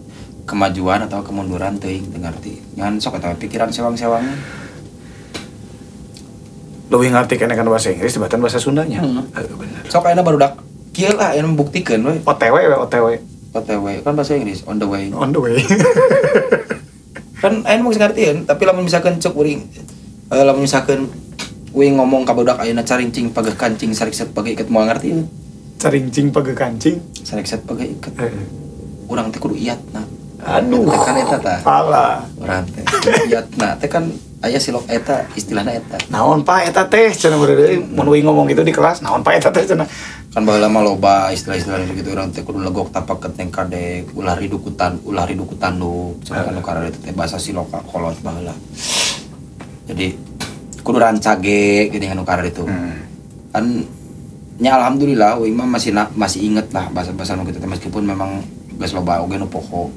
kemajuan atau kemunduran teuing teu ngarti. Ngan sok eta pikiran sewang-sewangan.
Leuwih ngarti keneh kana bahasa Inggris tibatan bahasa Sundanya. Heeh bener.
Sok ayeuna barudak kieu lah ayeuna membuktikan we.
OTW we OTW.
OTW kan bahasa Inggris on the way.
On the way.
Kan ayeuna mah geus ngartieun, tapi lamun misalkan cek uring lamun misalkan uing ngomong ka barudak ayeuna carincing pageh kancing sarikset pageh iket moal ngartieun.
Carincing pageh kancing
sarikset pageh iket. Urang teh kudu iatna.
Aduh.
Teh kan eta tah.
Pala.
Urang teh iatna teh kan aya silok eta istilahna eta.
Naon pa eta teh cenah deui mun uing ngomong gitu di kelas naon pa eta teh cenah.
Kan baheula mah loba istilah-istilah gitu urang teh kudu legok tapak keteng kadek ulah ridukutan ulah ridukutanduk cenah kan nu kararitu teh bahasa siloka kolot baheula. Jadi kudu rancage geuning anu kararitu. Kan nya alhamdulillah uing mah masih inget lah bahasa-bahasa nu kitu teh meskipun memang geus loba oge nu poho.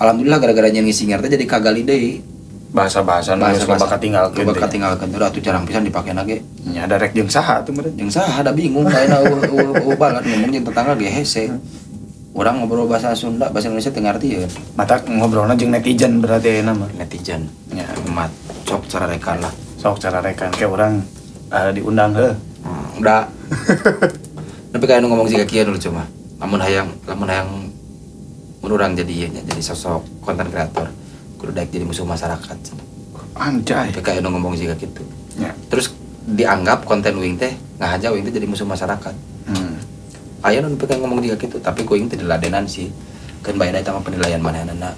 Alhamdulillah gara-gara nyen ngisinger teh jadi kagali deui
bahasa-bahasa nu geus loba katinggalkeun.
Loba katinggalkeun teh atuh jarang pisan dipakena ge.
Nya ada rek jeung saha atuh meureun?
Jeung saha da bingung ayeuna eueuh balat ngomong jeung tetangga ge hese. Urang ngobrol bahasa Sunda, bahasa Indonesia teu ngarti ya.
Mata ngobrolna jeung netizen berarti ayeuna mah.
Netizen.
Nya
mat sok cara rekan lah.
Sok cara rekan ke urang diundang heuh.
Udah. Tapi kayak nu ngomong siga kieu dulu cuma. Lamun hayang mun urang jadi ieu nya jadi sosok konten kreator kudu daek jadi musuh masyarakat.
Anjay.
Tapi kayak ngomong juga gitu.
Ya.
Terus dianggap konten uing teh ngahaja uing teh jadi musuh masyarakat. Aya nu nepi ka ngomong juga gitu, tapi ku uing teh diladenan sih. Keun bae eta mah penilaian manehna.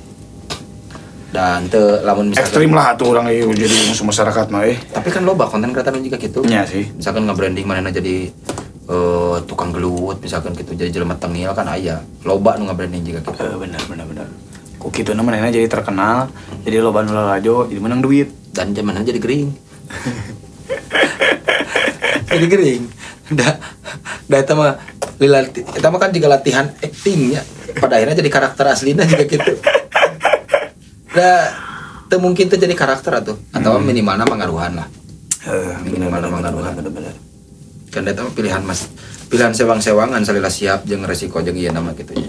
Dan teu lamun misalkan
ekstrim lah atuh urang ieu jadi musuh masyarakat mah
Tapi kan loba konten kreator juga gitu.
Iya sih.
Misalkan nge-branding manehna jadi tukang gelut misalkan gitu, jadi jelema tengil kan aya. Loba nu nge-branding juga gitu.
Benar. Ku kitu na manehna jadi terkenal, jadi loba nu lalajo, jadi menang duit
dan manehna jadi gering. Jadi gering. Da eta mah eta mah kan juga latihan actingnya. Pada akhirnya jadi karakter aslinya juga gitu. Da teu mungkin teu jadi karakter atuh atau minimalna mangaruhan lah. Minimalna mangaruhan.
Bener.
Kan eta mah pilihan mas, pilihan sewang-sewangan salila siap jeung resiko jeung ieu nama kitu nya.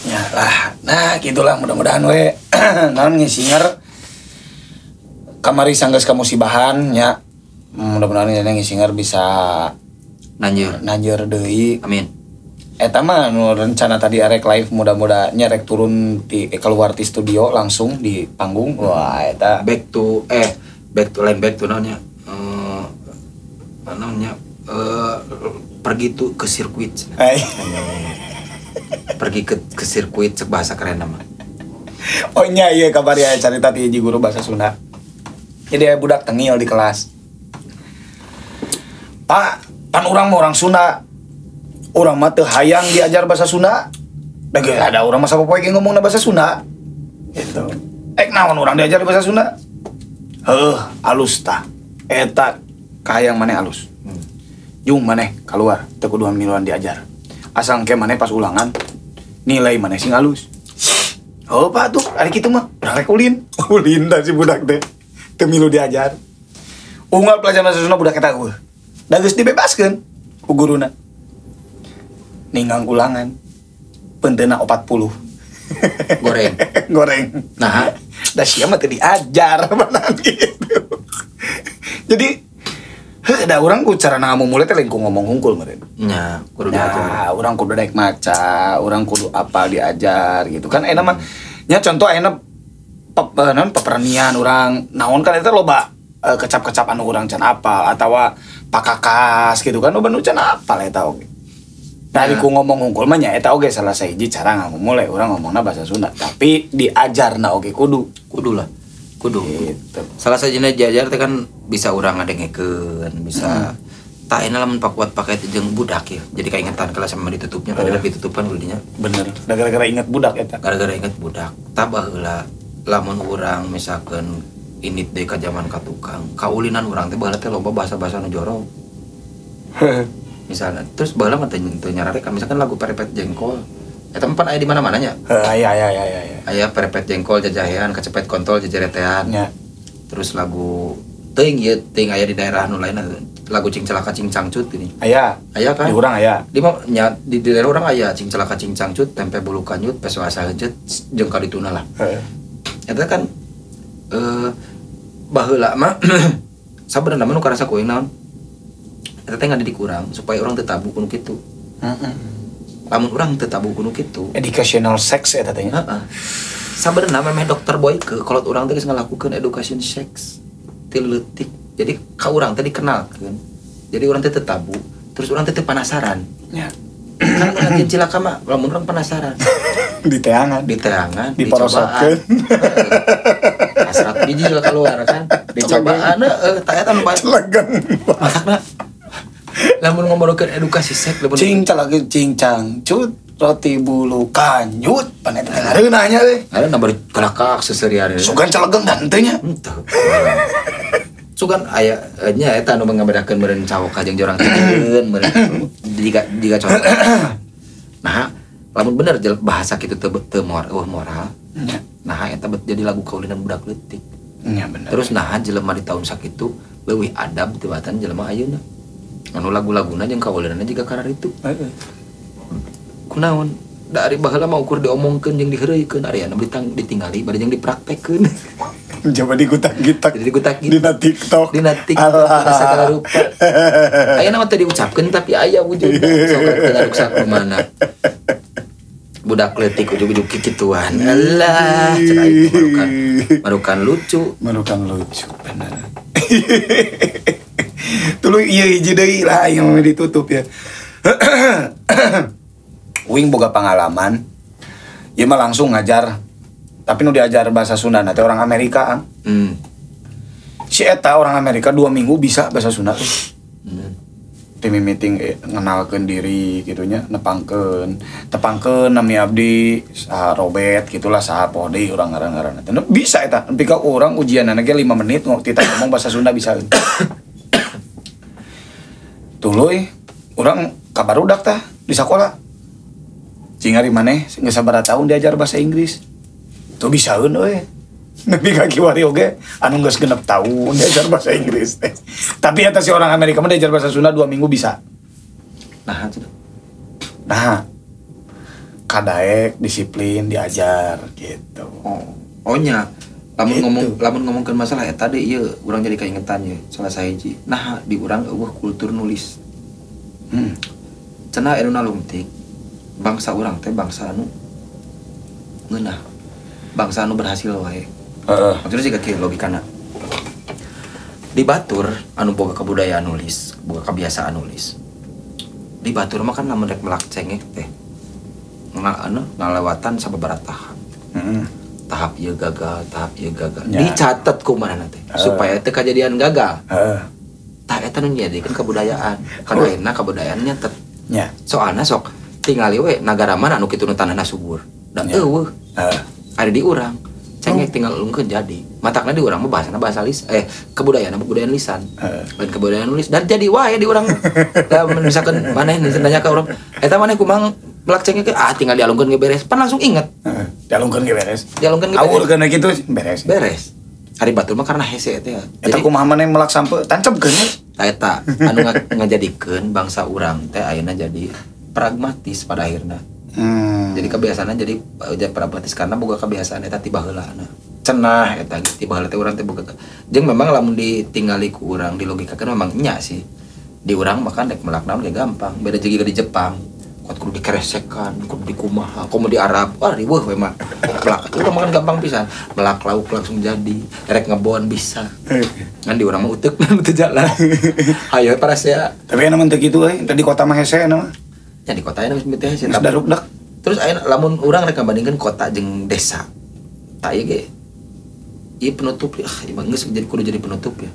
Ya lah, nah gitulah mudah-mudahan we naon ngisinger kamari sanggeus kamusibahan nya. Mudah-mudahan ngisinger bisa nanjeur deui.
Amin.
Eta mah nu rencana tadi arek live mudah-mudahan nya rek turun di keluar di studio langsung di panggung. Wah eta
back to back to naonnya? Naonnya pergi tuh ke sirkuit. Pergi ke sirkuit cek bahasa keren nama.
Oh nya ieu kabar ya carita ti hiji guru bahasa Sunda. Jadi aya budak tengil di kelas. Pak, pan urang mah orang Sunda. Urang mah teu hayang diajar bahasa Sunda. Da geus ada urang mah sapopoe ge ngomongna bahasa Sunda. Gitu. Ek naon urang diajar bahasa Sunda? Heuh, alus tah. Eta kahayang maneh alus. Jung maneh keluar teu kudu miluan diajar. Asal engke maneh pas ulangan nilai maneh sing alus. Oh Pak tuh, ari kitu mah urang rek ulin. Ulin da si budak teh. Teu milu diajar. Unggal pelajaran bahasa Sunda budak eta eueuh. Da geus dibebaskeun ku guruna. Ninggang ulangan penteuna 40.
Goreng.
Goreng.
Nah,
da sia mah teu diajar banan gitu. Jadi heuh da urang ku carana ngamumule teh lain ku ngomong hungkul meureun.
Nya, kudu diajar.
Urang kudu daek maca, urang kudu apal diajar gitu kan ayeuna mah nya contoh ayeuna naon peperanian urang naon kan eta loba kecap-kecap anu urang can apal atawa pakakas gitu kan loba nu can apal eta oge. Dari ku ngomong hungkul mah nya eta oge salah sahiji cara ngamumule urang ngomongna bahasa Sunda tapi diajarna oge kudu.
Kudu lah. Kudu.
Gitu.
Salah sahijina diajar teh kan bisa urang ngadengekeun, bisa tah ayeuna lamun pakuat pakai jeung budak ya. Jadi kaingetan kelas sama ditutupnya kan ada ditutupan kudunya.
Bener. Da gara-gara inget budak eta.
Gara-gara inget budak. Tah baheula lamun urang misalkan init deui ka jaman ka tukang, kaulinan urang teh baheula teh loba bahasa-bahasa nu jorok. Misalnya, terus baheula mah teu nyararek misalkan lagu Perepet Jengkol. Eta mah pan aya di mana-mana nya.
Aya.
Aya Perepet Jengkol jajahean, kacepet kontol jejeretean.
Nya.
Terus lagu teuing ieu teuing aya di daerah nu lain lagu Cing Celaka Cing Cangcut ini.
Aya.
Aya kan?
Di urang aya.
Di mah nya di daerah urang aya Cing Celaka Cing Cangcut, tempe bulu kanyut, peso asa heujeut jeung ka dituna lah.
Heeh.
Eta kan baheula mah sabenerna mah nu karasa ku aing naon? Eta teh ngadidik urang supaya urang teu tabu kudu kitu.
Heeh.
Lamun urang teu tabu kudu kitu.
Educational sex eta teh nya.
Heeh. Sabenerna memeh dokter Boyke kolot urang teh geus ngalakukeun education sex ti leutik. Jadi ka urang teh dikenalkeun. Jadi urang teh teu tabu, terus urang teh teu penasaran.
Nya.
Kan mun cilaka mah lamun urang penasaran.
Di teangan, diporosotkeun.
Hasrat biji lah keluar kan. Dicobaan heeh, tah eta nu bae.
Celegeng.
Masakna. Lamun ngomongkeun edukasi seks lamun
cing calagi cing cangcut roti bulu kanyut pan eta teh ngareunah nya euy.
Ngareunah bari kalakak seserian.
Sugan celegeng dan henteu nya.
Henteu. Sugan aya nya eta anu ngabedakeun meureun cawok jeung jorang teukeun meureun jiga contoh. Nah, lamun bener bahasa kitu teu moral. Nah, eta jadi lagu kaulinan budak leutik.
Nya bener.
Terus nah jelema di tahun sakitu leuwih adab tibatan jelema ayeuna. Anu lagu-laguna jeung kaulinanna jiga kararitu.
Heeh.
Kunaon? Dari baheula mah ukur diomongkeun jeung diheureuykeun ari anu ditingali bari jeung dipraktekkeun.
Coba digutak-gitak.
Jadi digutak-gitak.
Dina TikTok.
Dina TikTok segala rupa. Ayeuna mah teu diucapkeun tapi aya wujudna. Sok teu ngaruksak kumaha. Budak leutik ujug-ujug kikituan. Alah, cek aing marukan lucu.
Marukan lucu bener. Tuluy ieu hiji deui lah yang mau ditutup ya. Uing boga pengalaman. Ieu mah langsung ngajar. Tapi nu diajar bahasa Sunda teh orang Amerika. Si eta orang Amerika 2 minggu bisa bahasa Sunda tuh. Tim meeting ngenalkeun diri gitunya, nepangkeun, tepangkeun nami abdi saha Robert gitulah saha poho deui urang ngaran-ngaranna. Teh bisa eta, nepi ka urang ujianna ge 5 menit tita ngomong bahasa Sunda bisa. Tuluy urang ka barudak tah di sakola. Cing ari maneh geus sabaraha tahun diajar bahasa Inggris. Tuh bisaeun euy. Nepi ka kiwari oge anu geus 6 tahun diajar bahasa Inggris teh. Tapi eta si orang Amerika mah diajar bahasa Sunda 2 minggu bisa.
Nah, cenah.
Nah, kadaek disiplin diajar gitu.
Oh nya, lamun
gitu.
Ngomong lamun ngomongkeun masalah eta deui ieu urang jadi kaingetan ye salah sahiji. Nah, di urang eueuh kultur nulis. Cenah anu nalungtik bangsa urang teh bangsa anu ngeunah. Bangsa anu berhasil wae. Maksudnya sih kieu logikana. Di batur anu boga kebudayaan nulis, boga kebiasaan nulis. Di batur mah kan lamun rek melak cengek teh. Anu ngalewatan sababaraha tahap. Tahap ieu gagal, tahap ieu gagal.
Ya.
Dicatet ku manehna teh supaya teu kajadian gagal. Tah eta nu nyadikeun kebudayaan. Kan akhirna kebudayaannya tet.
Ya.
Soalna sok tingali we nagara mana anu kitu nu tanahna subur. Da eueuh. Ada di urang. Cengek tinggal elungkeun jadi. Matakna di urang mah bahasana bahasa lisan, kebudayaan kebudayaan lisan. Lain kebudayaan nulis dan jadi wae di urang. Da misalkan maneh nanya ka urang, eta maneh kumaha melak cengek ah tinggal dialungkeun ge beres. Pan langsung inget.
Dialungkeun ge beres.
Dialungkeun ge beres.
Awurkeun kitu beres.
Beres. Ari batur mah karena hese teh.
Eta kumaha maneh melak sampeu tancebkeun.
Tah eta anu ngajadikeun bangsa urang teh ayeuna jadi pragmatis pada akhirna. Jadi kebiasaannya jadi pragmatis karena boga kebiasaan eta ti baheulana. Cenah eta ti baheula teh urang teh boga. Jeung memang lamun ditinggali ku urang dilogikakeun memang nya sih. Di urang mah kan rek melak naon ge gampang. Beda jeung di Jepang. Kuat kudu dikeresekan, kudu dikumaha, komo di Arab, wah riweuh we mah. Melak urang mah kan gampang pisan. Melak lauk langsung jadi, rek ngebon bisa. Ngan di urang mah uteuk teu jalan. Hayo parasea.
Tapi aya mah teu kitu euy, teh di kota mah hese mah.
Ya di kota aya geus teh hese.
Geus darukdak.
Terus aya lamun urang rek ngabandingkeun kota jeung desa. Tah ieu ge ieu penutup ah ieu geus jadi kudu jadi penutup ya.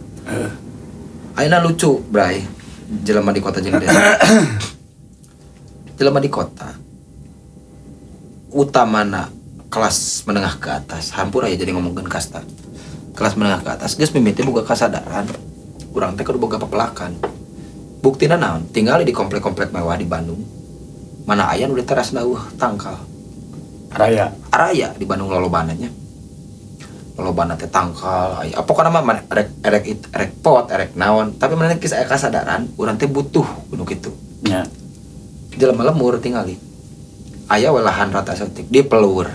Ayeuna lucu, Bray. Jelema di kota jeung desa. Jelema di kota utamana kelas menengah ke atas, hampura ya jadi ngomongkeun kasta. Kelas menengah ke atas geus mimiti boga kasadaran urang teh kudu boga pepelakan. Buktina naon? Tinggal di komplek-komplek mewah di Bandung. Mana aya nu di teras eueuh tangkal.
Araya.
Araya di Bandung lolobana nya. Lolobana teh tangkal, aya pokona mah erek erek pot, erek naon, tapi mana geus aya kasadaran urang teh butuh kudu kitu.
Nya.
Jelema lemur tingali. Aya we lahan rata saeutik di pelur.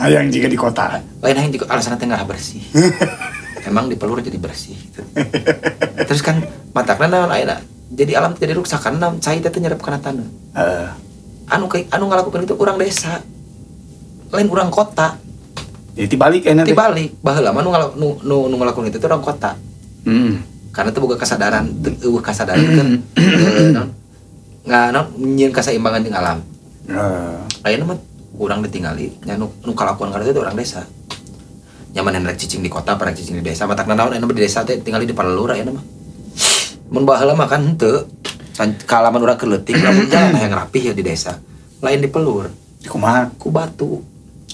Hayang jiga di kota.
Lain hayang jiga alasanna teh ngarah bersih. Emang di pelur jadi bersih gitu. Terus kan matakna naon ayeuna jadi alam jadi rusak karena cai teh nyerep kana taneuh. Anu anu ngalakukeun itu urang desa. Lain urang kota.
Jadi tibalik ayeuna teh.
Tibalik. Baheula mah nu ngalakukeun itu urang kota. Karena teu boga kasadaran, teu eueuh kasadaran kan. Nggak, nyieun kasaimbangan jeung alam. Ayeuna mah urang ditinggali, nya nu kalakuan kana itu urang desa. Nyaman rek cicing di kota, rek cicing di desa, matakna naon ayeuna mah di desa teh tingali di palelur ayeuna mah. Mun baheula mah kan henteu. Kalaman urang keur leutik, lamun jalan hayang rapih ya di desa. Lain di pelur.
Di kumaha?
Ku batu.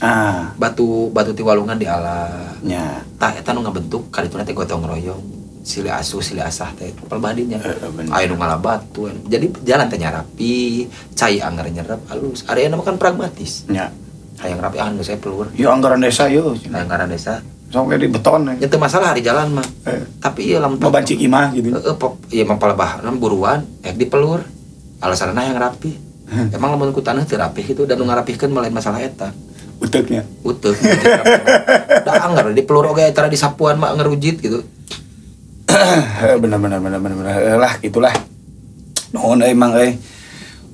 Ah.
Batu ti walungan di ala.
Nya.
Tah eta nu ngabentuk kadituna teh gotong royong. Silih asuh, silih asah teh pelbadinya. Aya nu ngala batu. Jadi jalan teh rapi, cai anggar nyerep halus. Area mah kan pragmatis.
Nya.
Hayang rapi ah geus saya pelur.
Yo anggaran desa yo.
Anggaran desa.
Sampai di beton.
Ya teu masalah hari jalan mah. Tapi ieu lamun
babancik imah gitu.
Heeh, ieu mah palebah buruan ek di pelur. Alasanna hayang rapi. Emang lamun ku taneuh teu rapih gitu dan nu ngarapihkeun mah lain masalah eta.
Uteuknya.
Uteuk. Da anggar di pelur oge tara disapuan mah ngerujit gitu.
Bener lah gitulah. Nuhun emang euy.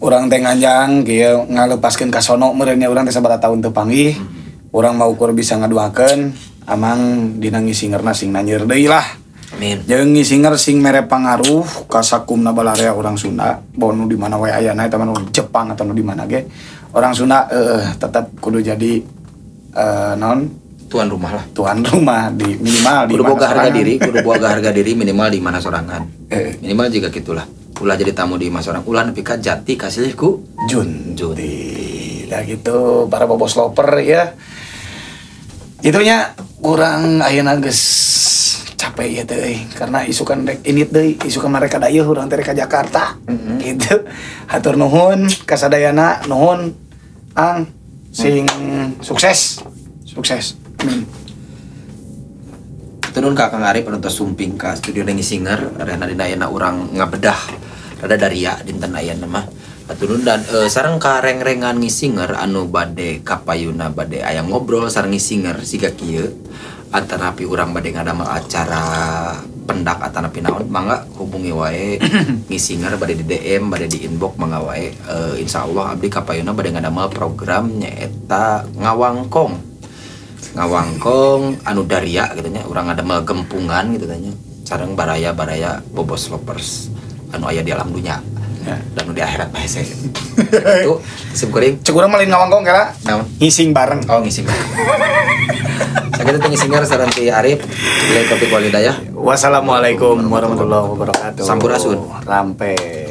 Urang teh nganjang kieu ngalepaskeun ka sono meureun nya, urang teh sabaraha tahun teu panggih. Urang mau ukur bisa ngaduakeun amang dina ngisingerna sing nanjeur deui lah.
Amin.
Jeung ngisinger sing mere pangaruh ka sakumna balarea urang Sunda, boh nu di mana wae ayana, eta mah nu di Jepang atau nu di mana ge. Orang Sunda tetep kudu jadi naon?
Tuan rumah lah.
Tuan rumah di minimal di
Kudu
mana
boga harga
sorangan.
Diri, kudu boga harga diri minimal di mana sorangan. Minimal juga gitulah. Ulah jadi tamu di imah sorang, ulah nepi ka jati kasilih ku
Jun.
Jun.
Nah gitu, para bobos loper ya. Itunya kurang ayeuna geus capek ya teh euy, karena isukan rek init deui, isukan mereka dayeuh, urang teh rek ka Jakarta. Gitu. Hatur nuhun kasadayana, nuhun Ang, sing sukses. Sukses. Amin.
Turun ka Kang Arif anu tos sumping ka studio Ngisinger, rena dina ayeuna urang ngabedah rada daria dinten ayeuna mah. Turun dan sareng ka reng-rengan Ngisinger anu bade kapayuna, bade aya ngobrol sareng Ngisinger siga kieu, antarapi urang bade ngadamel acara pendak atanapi naon, mangga hubungi wae Ngisinger, bade di DM, bade di inbox, mangga wae. Insyaallah abdi kapayuna bade ngadamel program nyaeta ngawangkong, ngawangkong anu daria gitu nya, urang ngadamel gempungan gitu nya sareng baraya-baraya bobos lovers anu aya di alam dunya dan nu di akhirat mah hese itu sim kuring.
Cek urang mah lain ngawangkong kira.
Naon?
Ngising bareng.
Oh, ngising. Sakitu teh Ngisinger sareng ti Arif. Billahi taufiq wal hidayah.
Wassalamualaikum warahmatullahi wabarakatuh.
Sampurasun.
Rampes.